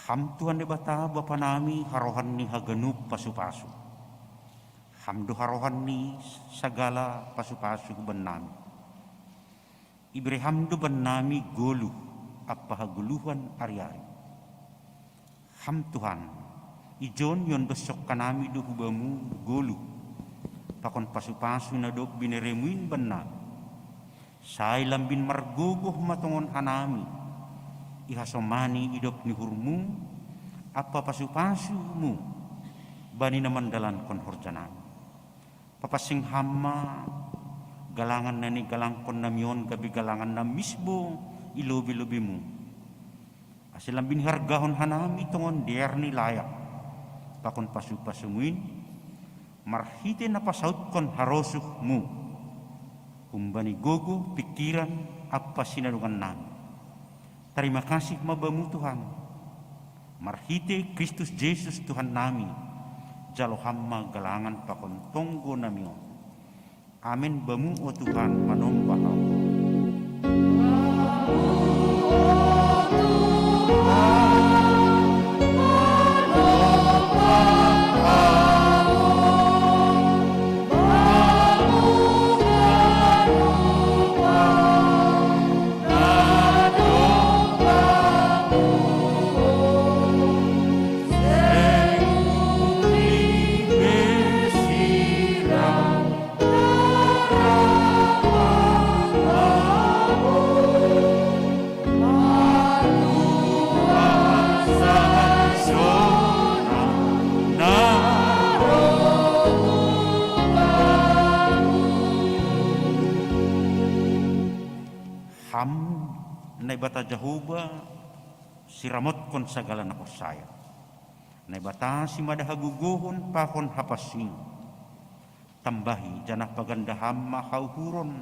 Ham Tuhan Naibata, Bapa nami, harohan ni haganup pasupasu. Ham do harohan ni sagala pasupasu hubannami. Ibere Ham do bannami goluh ampa hagoluhan ari-ari. Ham Tuhan, ijon iondoskon hanami do hu Bamu goluh pakon pasupasu na dob binereMu in bannami. Sai lambin margogoh ma tongon hanami ihasomani idop ni uhurMu ampa pasupasuMu bani na mandalankon horjanami. Papansing Ham ma galangan na nigalangkon nami on gabe galangan na misbo i lobi-lobiMu, ase lambin ihargahon hanami tongon dear ni layak pakon pasupasuMu in, marhite na pasautkon harosuhMu humbani gogo, pingkiran ampa sinadongannami. Tarima kasih ma Bamu Tuhan. Marhite Kristus Jesus Tuhannami, jalo Ham ma galangan pakon tonggo nami on. Amen. Bamu, o Tuhan, manomba Ham. Ham Naibata Jahowa, siramotkon sagala na porsaya. Naibata simada hagogohon pakon hapansingon. Tambahi janah paganda Ham ma hauhuron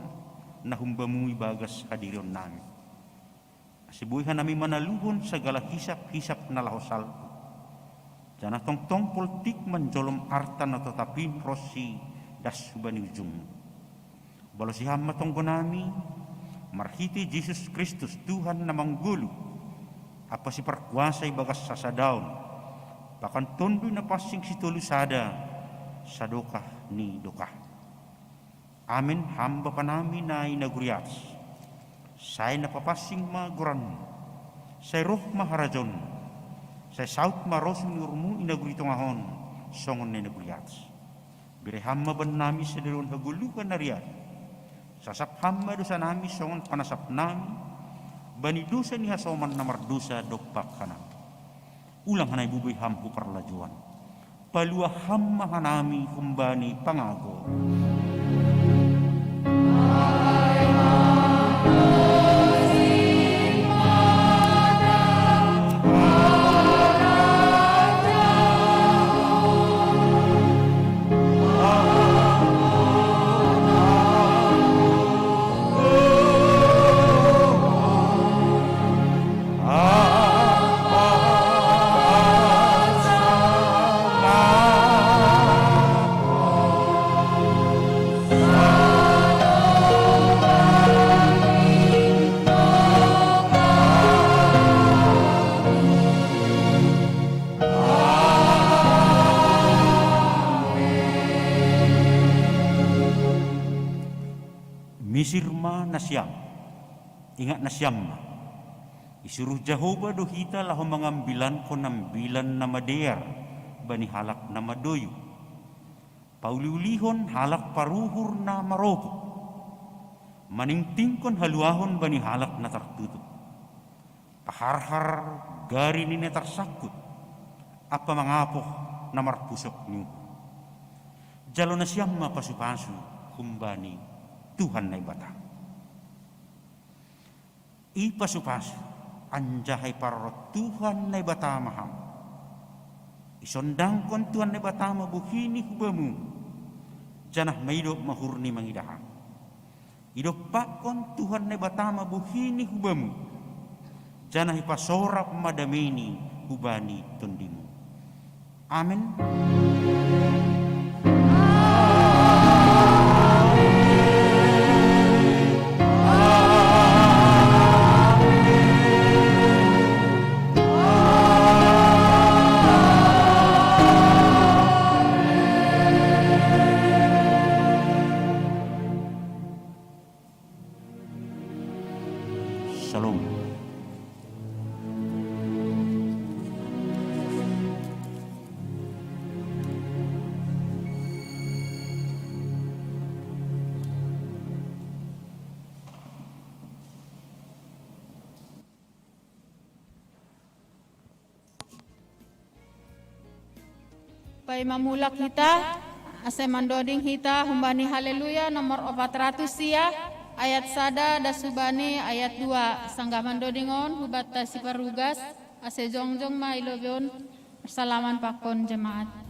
na hum Bamu ibagas hadirionnami, ase boi hanami manaluhon sagala hisap-hisap na laho salpu, janah tongtong poltik manjolom arta na totap in ronsi das hubani ujungna. Balosi Ham ma tonggonami, marhite Jesus Kristus, Tuhan na manggoluh ampa siparkuasa ibagas hasadaon, pakon Tonduy Napansing sitolu sada, sadokah ni dokah. Amen. Ham Bapa nami na i nagori atas, sai na papansing ma goranMu, sai roh ma harajaonMu, sai saut ma rosuh ni uhurMu i nagori tongah on songon na i nagori atas. Bere Ham ma bannami sadarion hagoluhan na riat. Sasap Ham ma dosanami songon panasapnami bani dosa ni hasoman na mardosa dompak hanami. Ulang hanami bubui Ham hu parlajouan. Paluah Ham ma hanami humbani pangago. Misir ma nasiam, ingat nasiam ma. Isuruh Jahowa do hita laho mangambilankon ambilan na madear bani halak na madoyu. Pauliulihon halak paruhur na marogoh, maningtingkon haluahon bani halak na tartutup, paharhar gari ni na tarsangkut, ampa mangapoh na marpusok ni uhur. Jalo nasiam ma pasupasu humbani Tuhan Naibata. Ipasupasu anjaha iparorot Tuhan Naibata ma ham. Isondangkon Tuhan Naibata ma bohini hu bamu, janah maidop ma uhurni mangidah ham. Idompakkon Tuhan Naibata ma bohini hu bamu, janah ipasorap ma dameini hubani tondimu. Amen. Shalom. Pai mamulak hita, ase mandoding hita humbani Haleluya nomor opat ratus sia, ayat sada das hubani ayat dua. Sanggah mandoding on, hubat ta siparugas, ase jongjong ma i lobei on. Marsalaman pakon jemaat.